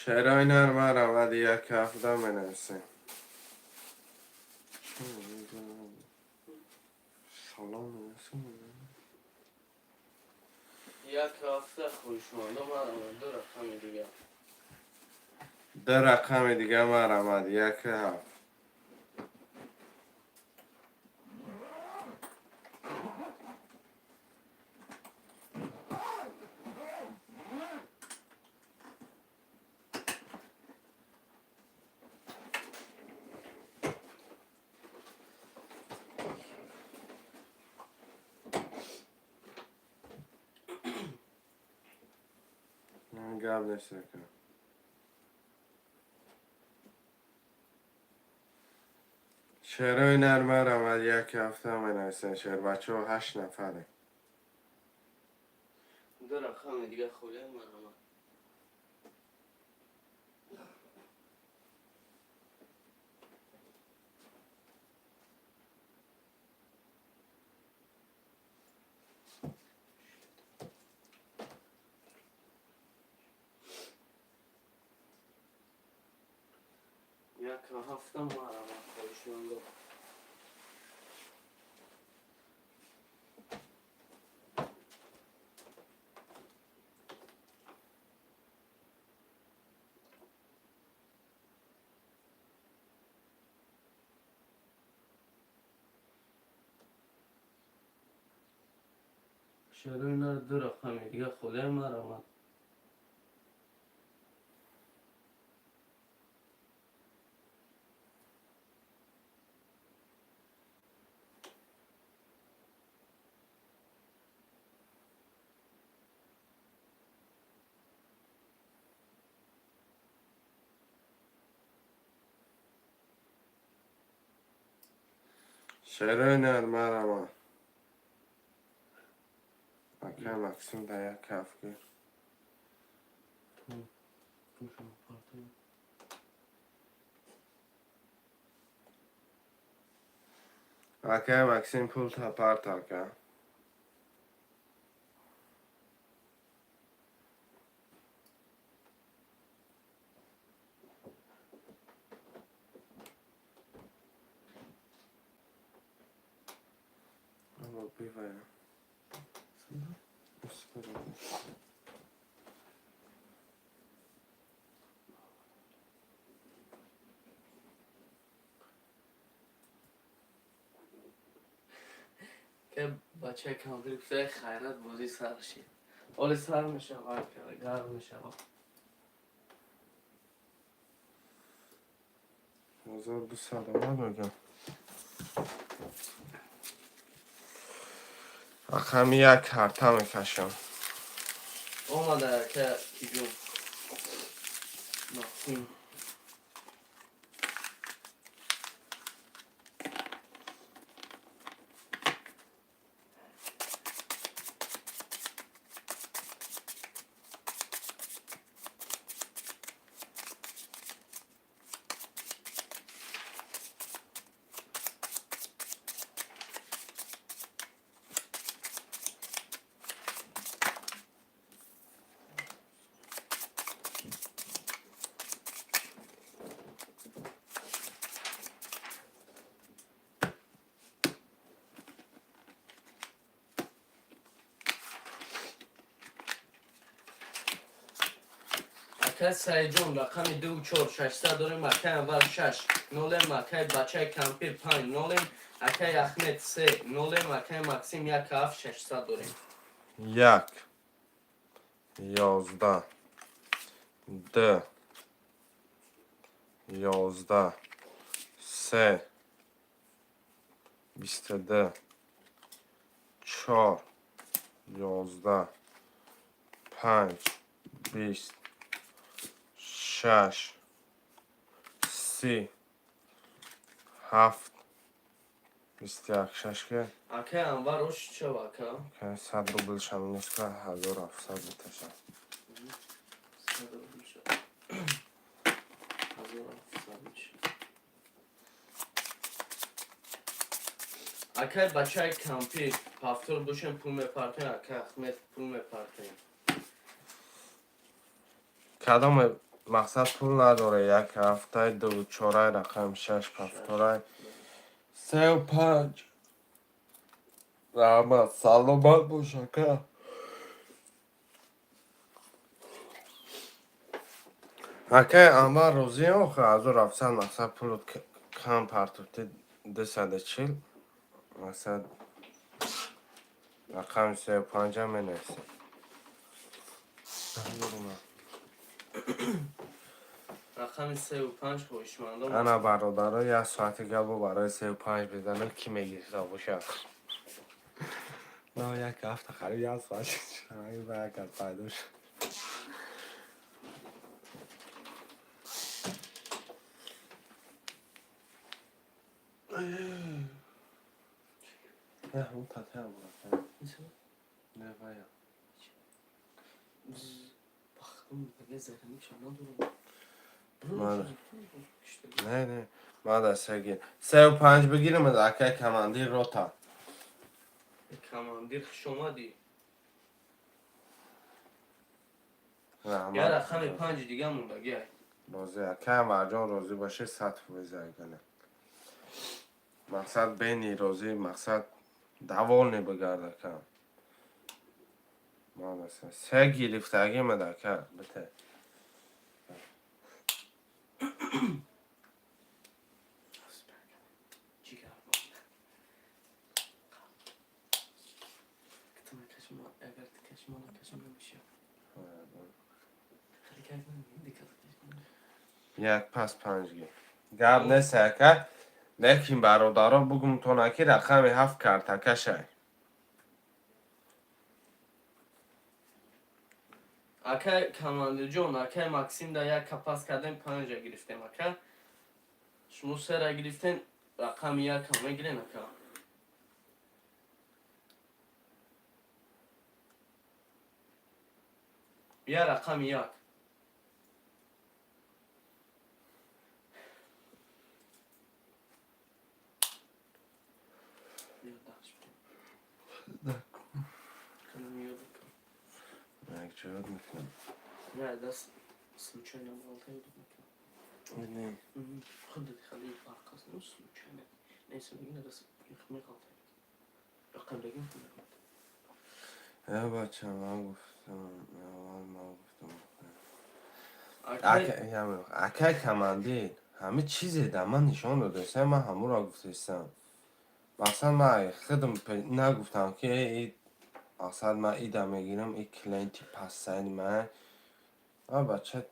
Шерои нар, марҳамат, 1 ҳафта менависем. Салом менависем. 1 ҳафта, хоҳишмандо, марҳамат, ду рақами дигар. Ду рақами дига марҳамат, яку ҳафт. Гап нест, ака. Шерои нар марҳамат, яку ҳафта менависен шербачаҳо, ҳашт нафаре. Ду рақами дига холия, марҳамат. Як ҳафта, марҳамат, хоҳишмандо. Шерои нар, ду рақами дига холия, марҳамат. Шерои нар марҳамат. Ака Максим, да як ҳафт гир. Пулшон партоем. Акай Максим, пул парт, ака. Або бивая. Успела. Ке бачаи кампир гуфта, хайрат, бозӣ сар шид. Оли сар мешавад, гарм мешавад. 1200 омад, мегам. Рақами як карта мекашам. Омада, ака киҷон Максим. Акай Саидҷон, рақами ду чор шашсад дорем. Акай Анвар, шаш нолем. Акай бачаи кампир, панҷ нолем. Акай Ахмед, се нолем. Акай Максим, як ҳафт шашсад дорем. Як, 11, ду, 11, се, 22, чор, 11, панҷ, 20, шаш, 30, ҳафт, 21, шаш ки. Акай Анвар, ош чав, ака. 100 рубл шаминеска, 1700 меташа. 100 рубл шав. 1700 мешавад. Акай бачаи кампир, повтор бошем, пул мепартоем. Акай Ахмед, пул мепартоем. Кадоме мақсад пул надоре, як ҳафтаи ду чорай, рақам шаш повторай, сеу панҷ. Раҳмат, саломат бош, ака. Акай Анвар, розӣ охи 1700, мақсад, пулут кам партофти, 240, мақсад, рақами сею панҷа менависем. Рақами сею панҷ, хоҳишмандон. Ана, бародаро, як соати гапо барои сею панҷ безанем, ки мегирифта бошад. На як ҳафта, қариб як соат ба як кас пайдо шуд. Не, ҳамун татаям буд. Не, вая. Бахтум, дига заринишам надорам. Не, не, мада сегир. Сею панҷ бигирем, акай командир рота. Командир, хуш омадӣ. Раҳмат. Я рақами панҷи дига мондагиай. Розӣ, акай Анварҷон, розӣ бошед, 100% айгана. Мақсад, бени розӣ, мақсад, довольный бигард, ака. Мада се гирифтагимад, ака, бите. Ҷигар. Ту накашим, агар ту кашим, накашим, намеша. Хеле кайф намекунӣ, дикат кашим. Як пас панҷ гир. Гап нест, ака, лекин, бародаро, бугумтона, ки рақами ҳафт картакашай. Акай командирҷон, акай Максим да як капас кардем, панҷа гирифтем, ака. Шумо сера гирифтем, рақами якам мегирен, ака. Я рақами як. Биё, дахш битем. Канам ёд кун. Як ҷоёд мекунам. Не, даст случайно ғалта ёд мекунам. Не. Худат хеле фарқ аст, ну случайно. Не, сангина даст меғалта. Рақам дагим. Э, бача, ман гуфтам, аввал ман гуфтам. Акай Акай командир, ҳами чизе да ман нишон додастам, ман ҳамуро гуфтастам. Мақсад, ман худам нагуфтам, ки э, мақсад, ман ида мегирам, и клиенти пассайни ман. А бача,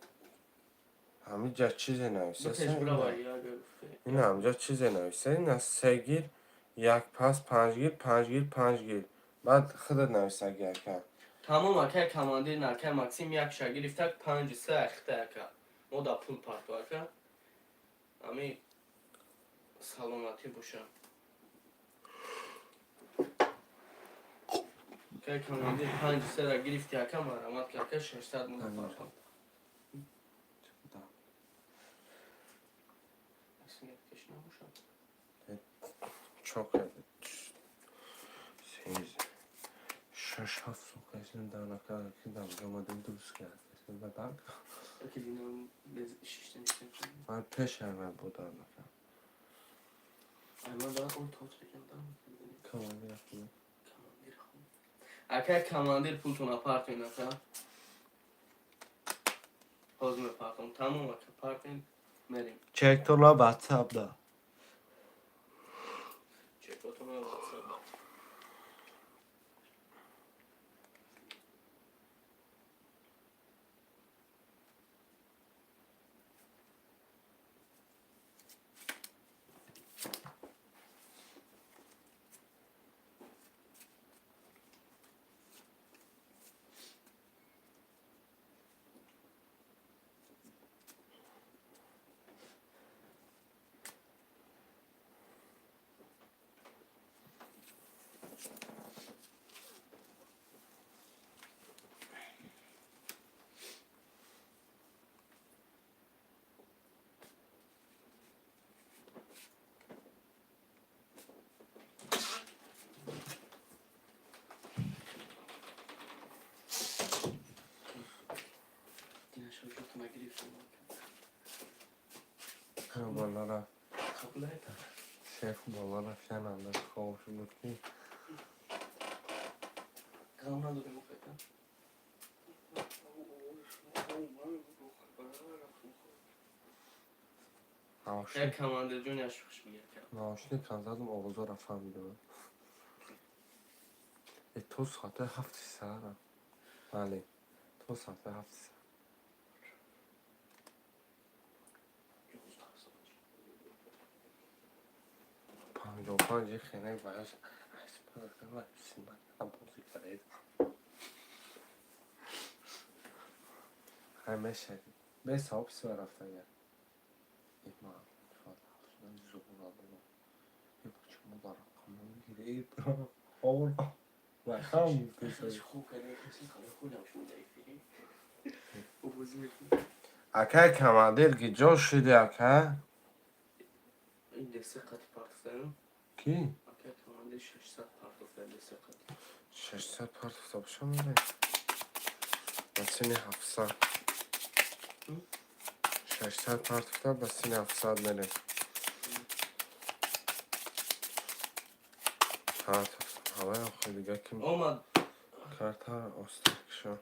ҳамиҷа чизе битеш нависастам. бирава як гуфте. Ин ҳамҷа чизе нависта, ина се гир, як пас, панҷ гир, панҷ гир, панҷ гир. Баъд худат нависаги, ака. Тамом, акай командир, акай Максим як ша гирифтак, панҷ се ахта, ака. Мо да пул парту, ака. Ами саломатӣ боша. Акай командир, панҷ сера гирифти, ака, марҳамат ки, ака, 600 муда парту. Кеш набошад. Чо кард? Сез. Шаш ҳафт сол кашидам дар нака, ки дамҷа омадем, дуруст кард. Ба дарк. Аки динам без шишта ништем. Ман пеш ҳама буд дар нака. Ай, ман да он тот рекам да. Командир рафтем. Командир хун. Акай командир, пултона партоин, ака. Ҳозир мепартом. Тамом, ака, партоин, мерем. Чектола WhatsApp да. Чекотона WhatsApp да. Динашо ҷотона гирифтам. Болара Қабул айта. шеф боло рафтан, анда хоб буд, ки Ғам надорем, ака. Як командирҷон як шӯхиш мегӯяд. Наушник кам задам, овозоро фаҳмидам. Э, то соатҳои 7-и саҳарам. Бале, то соатҳои 7-и саҳар. 55 хенаи ваяш бозӣ кард. Ҳамеша бесавоб сива рафтан я. Акай командир, ки ҷо шуди, ака? Ки? 600 партофта бошам, ба сини 700. 600 партофта, ба сини 700 мерем. Ҳавай охи дига ки Омад. Карта остар кишо.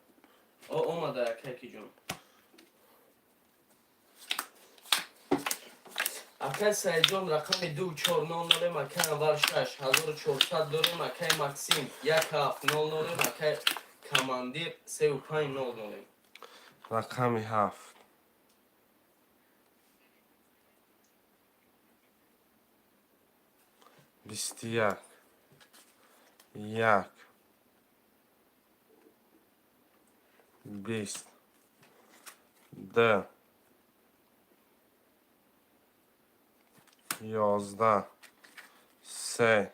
Омада, акакиҷон. Акай Саидҷон, рақами 2400-ем, акай Анвар 6400 дорем, акай Максим 1700-ем, акай командир 3500-ем. Рақами 7. 21, 1, 20, 2, 11, 3,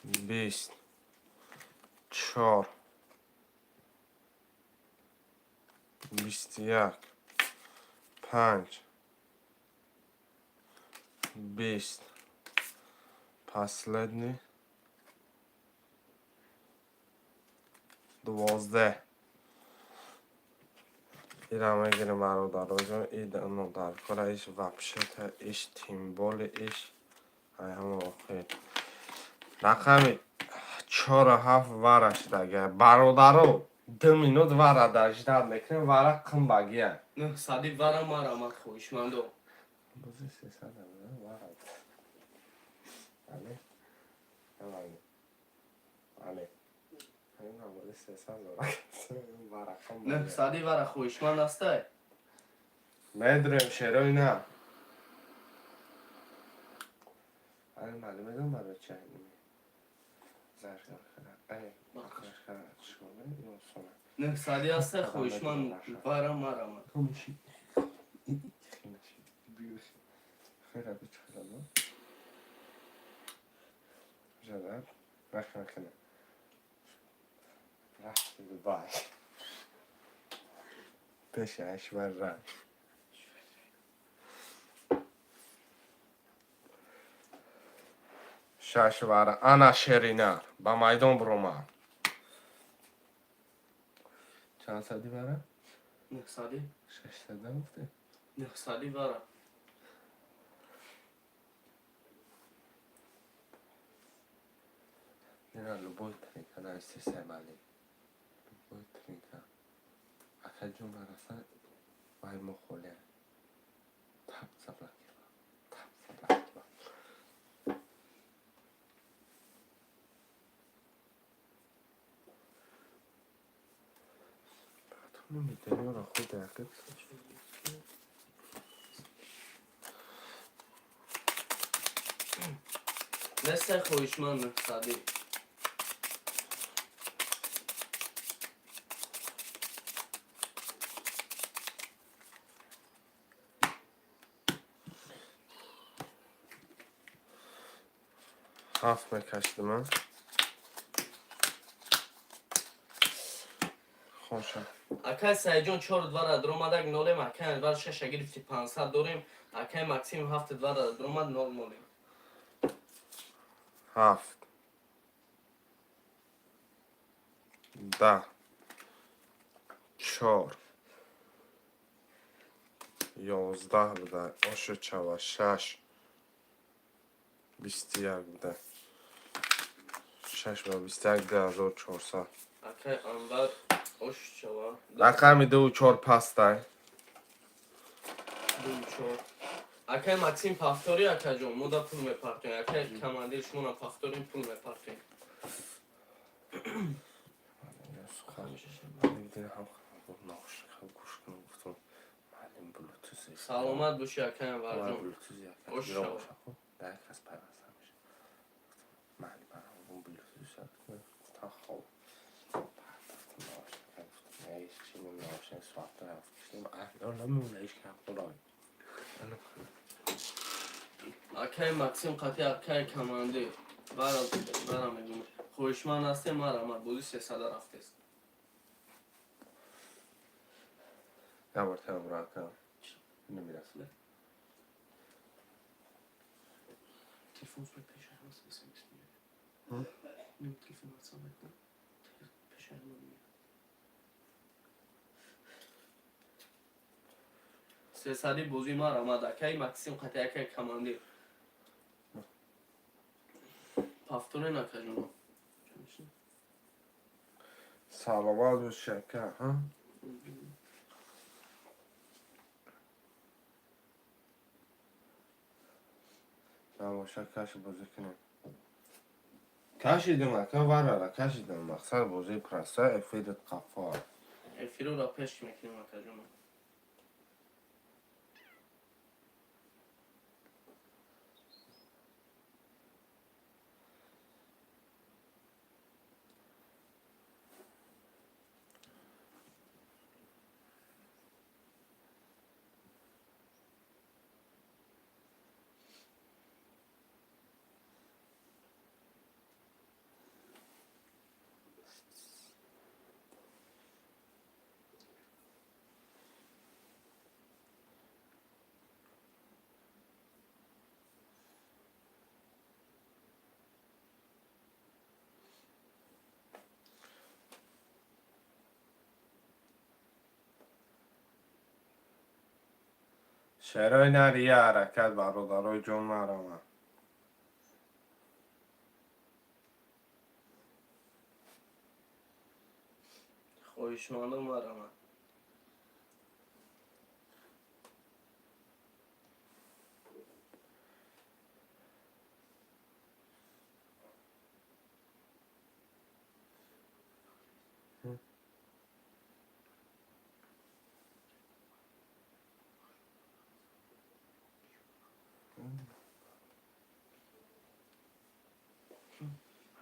20, 4, 21, 5, 20, последний 12. Ира мегирем, бародароҷон, идаркора иш вообще-то иш, тем более иш ай ҳама охир рақами чору ҳафт вара шудага, бародаро. 2 минут вара даждат мекунем, вара қимбагия. 900 вара марамад, хоҳишмандо. Бози 300 вара. Але але вара. 900 вара хоҳишманд ҳастай? Медурем, шерои на. Али маълум медонам барои чи. 900 ҳастай, хоҳишманд, вара марамад. Хера бичхелано. Жада, рахна. Рафти Дубай. Пеши Айшвар. Шашвара, ана шеринар, ба майдон буромад. Чанд сади вара? 900. 600 гуфтӣ? 900 вара. Ина любой тринка нависти семали. Любой тринка. Акаҷон нараса, вай мо холия. Тап заблокировал. Тап заблокировал. Потом медалёра худ дақиқ. Нестай, хоҳишманд, 900. Ҳафт мекашидим, хоша. Акай Саидҷон, чор двара дуромадак, нолем. Акай Анвар шаша гирифти, 500 дорем. Акай Максим ҳафт двара дуромад, нол нолем. 7, 10, 4, 11 буда, ошу чава, 6, 21 буда, 6 ва 21, 2400. Акай Анвар ош чава. Рақами 24 пастай. Чор. Акай Максим, повтори, акаҷон, мо да пул мепартоем. Акай командир, шумона повторим, пул мепартоем. Сухан гӯш кунам, гуфтам, маълим блютуз. Саломат бошӣ, акай Анварҷон. Блютуз. Хуш шавад. Дар як кас пайваста меша. Маълим блютуз, гуфтам, хоб гуфтам, наушник, гуфтам, наушник соата намемона, ҳеч ки ҳақ. Акай Максим қати акай командир бара бара мегум, хоҳишманд ҳастем, марҳамат, бозӣ 300 рафтест. Я бор тема ака намерасад. Телефон пеша ҳаст, смс меояд. Телефон ватсап мекунам, пеша ҳама меояд. 300-и бозӣ, марҳамат, акай Максим қати акай командир, повторен, акаҷоно. Саломат боши, ака. Ҳа, набоша, каши бозӣ кунем. Кашидим, ака, варара кашидим. Мақсад бозии проста, эфирит қафо. Эфирро пеш мекунем, акаҷоно. Шерои нар, я ҳаракат, бародарои ҷон, марама. Хоҳишмандо, марҳамат.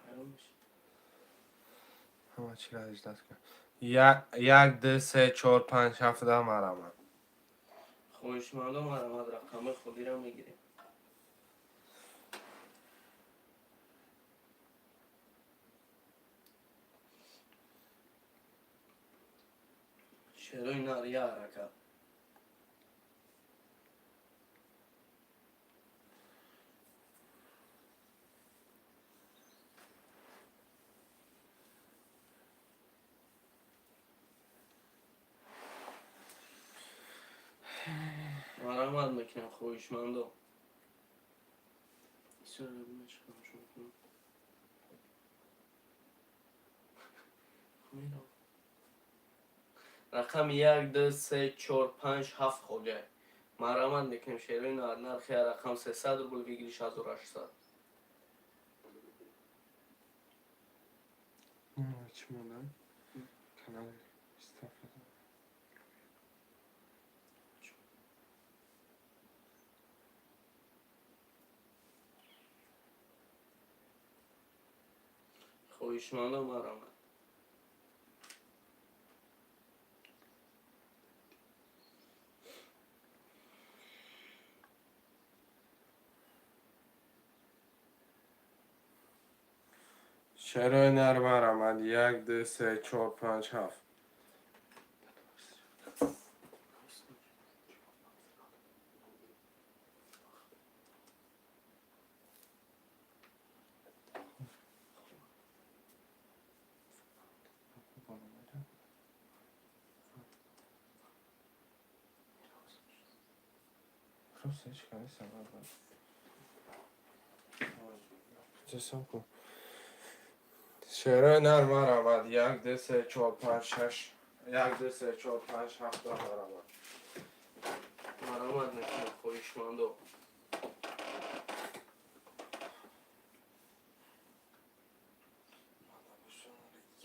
Ҳайрон мешӣ. Ҳама чиро иҷлас кун. Як, ду, се, чор, панҷ, ҳафт, да, марама. Хоҳишмандо, марҳамат, рақамҳои холиро мегирем. Шерои нар, я ҳаракат. Марҳамат мекунем, хоҳишмандо. Бисёр мешавам, шумо кунам. Мерав. Рақами як, ду, се, чор, панҷ, ҳафт холия. Марҳамат мекунем, шерои нар, нархи ҳар рақам 300 рубл, выигрыш 1800. Чӣ монда? Канали истафета. Хоҳишмандо, марҳамат. Шерои нар, марҳамат, як, ду, се, чор, панҷ, ҳафт. Просто ҳеҷ кани сабаб. Ҷасам кун. Шерои нар, марҳамат, як, ду, се, чор, панҷ, шаш. Як, ду, се, чор, панҷ, ҳафт, марҳамат. Марамат мекунам, хоҳишмандо.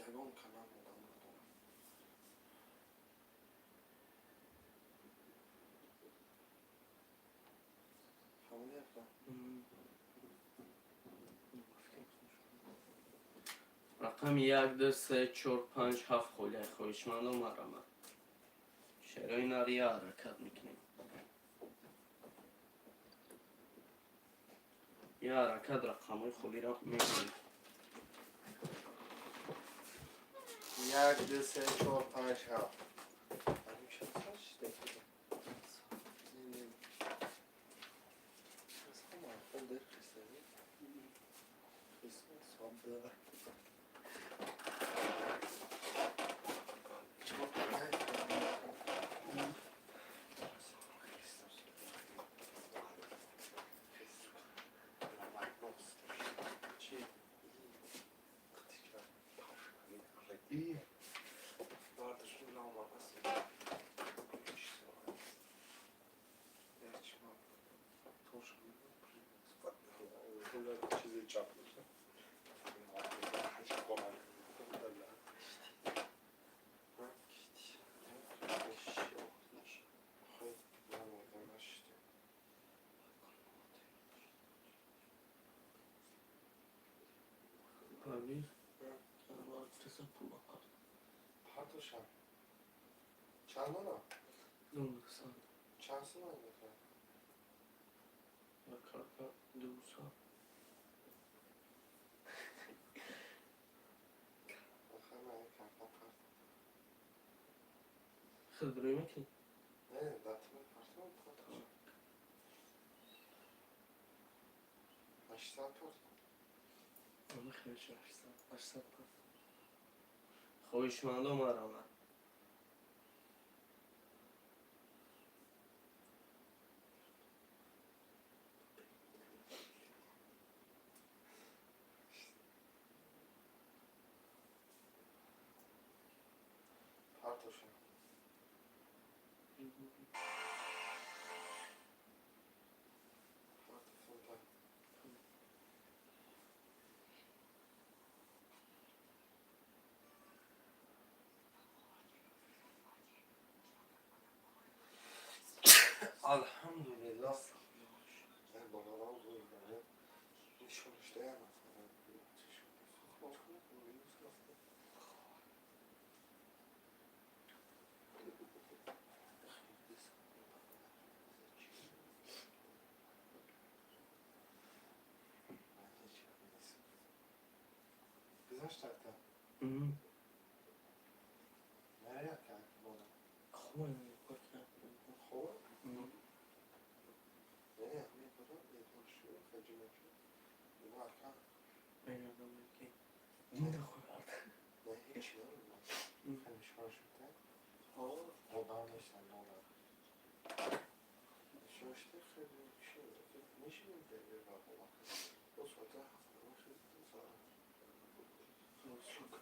Ягон канал одам надорам. Фаҳмидӣ, ака? Рақами як, ду, се, чор, панҷ, ҳафт холия, хоҳишмандо, марамат. Шерои нария ҳаракат мекунем. Я ҳаракат рақамҳои холиро мегирем. Як, ду, се, чор, панҷ, ҳафт. Чанд сол шуда? Аз ҳама хел дер хистагӣ. Хиста, соат ду. Чор, панҷ. Чӣ? Парвиз, Партоша. Чанд дона? Дусад. Чанд сум мекунад? Карта 200. Карта парт. Худ рӯй мекунӣ? Не, датима партом, партоша. 800 парт. 800, 800 парт. Хоҳишмандо, марамат. Партоша. Парто фунта. Алҳамдулиллоҳ. Болорам нишонаш даям. Гузашт, ака? Нари, ака, бола. Хуб. Хуб? Не, мебарам, бедор шу, хаҷи мешу. Ака. Не, ҳеч надорам. Нишон шуда. Одам нестам, модар. Нишон шуда, хеле чӣ мешинем дар бола. Ду соата ҳафт ду соат. Ду соат.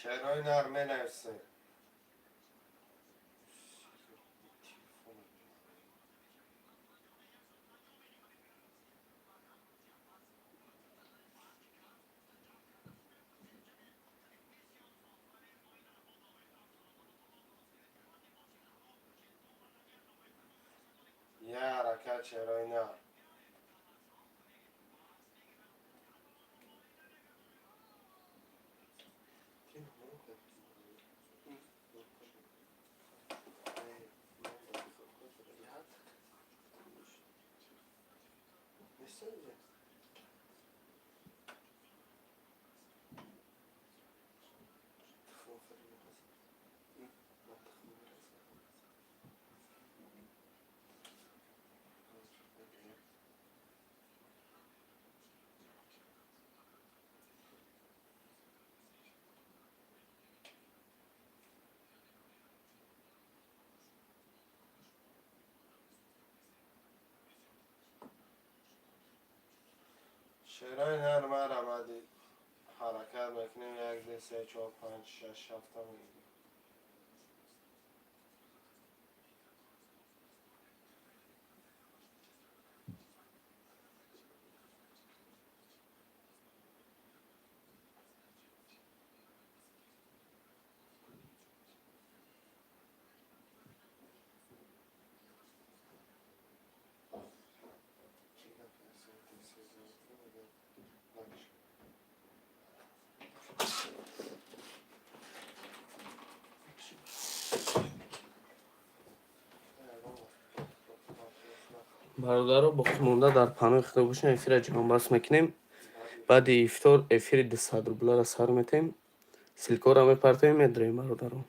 Шерои нар, менависед. Я ҳаракат, шерои нар. Шерои нар, марамади, ҳаракат мекунем. Як, ду, се, чор, панҷ, шаш, ҳафта мегирем. Бародаро, боқимонда дар паноҳи Худо бошем. Эфира ҷамъбаст мекунем. Баъди ифтор эфири 200 рублара сар метем, ссылка ро мепартоем, медроем, бародаро.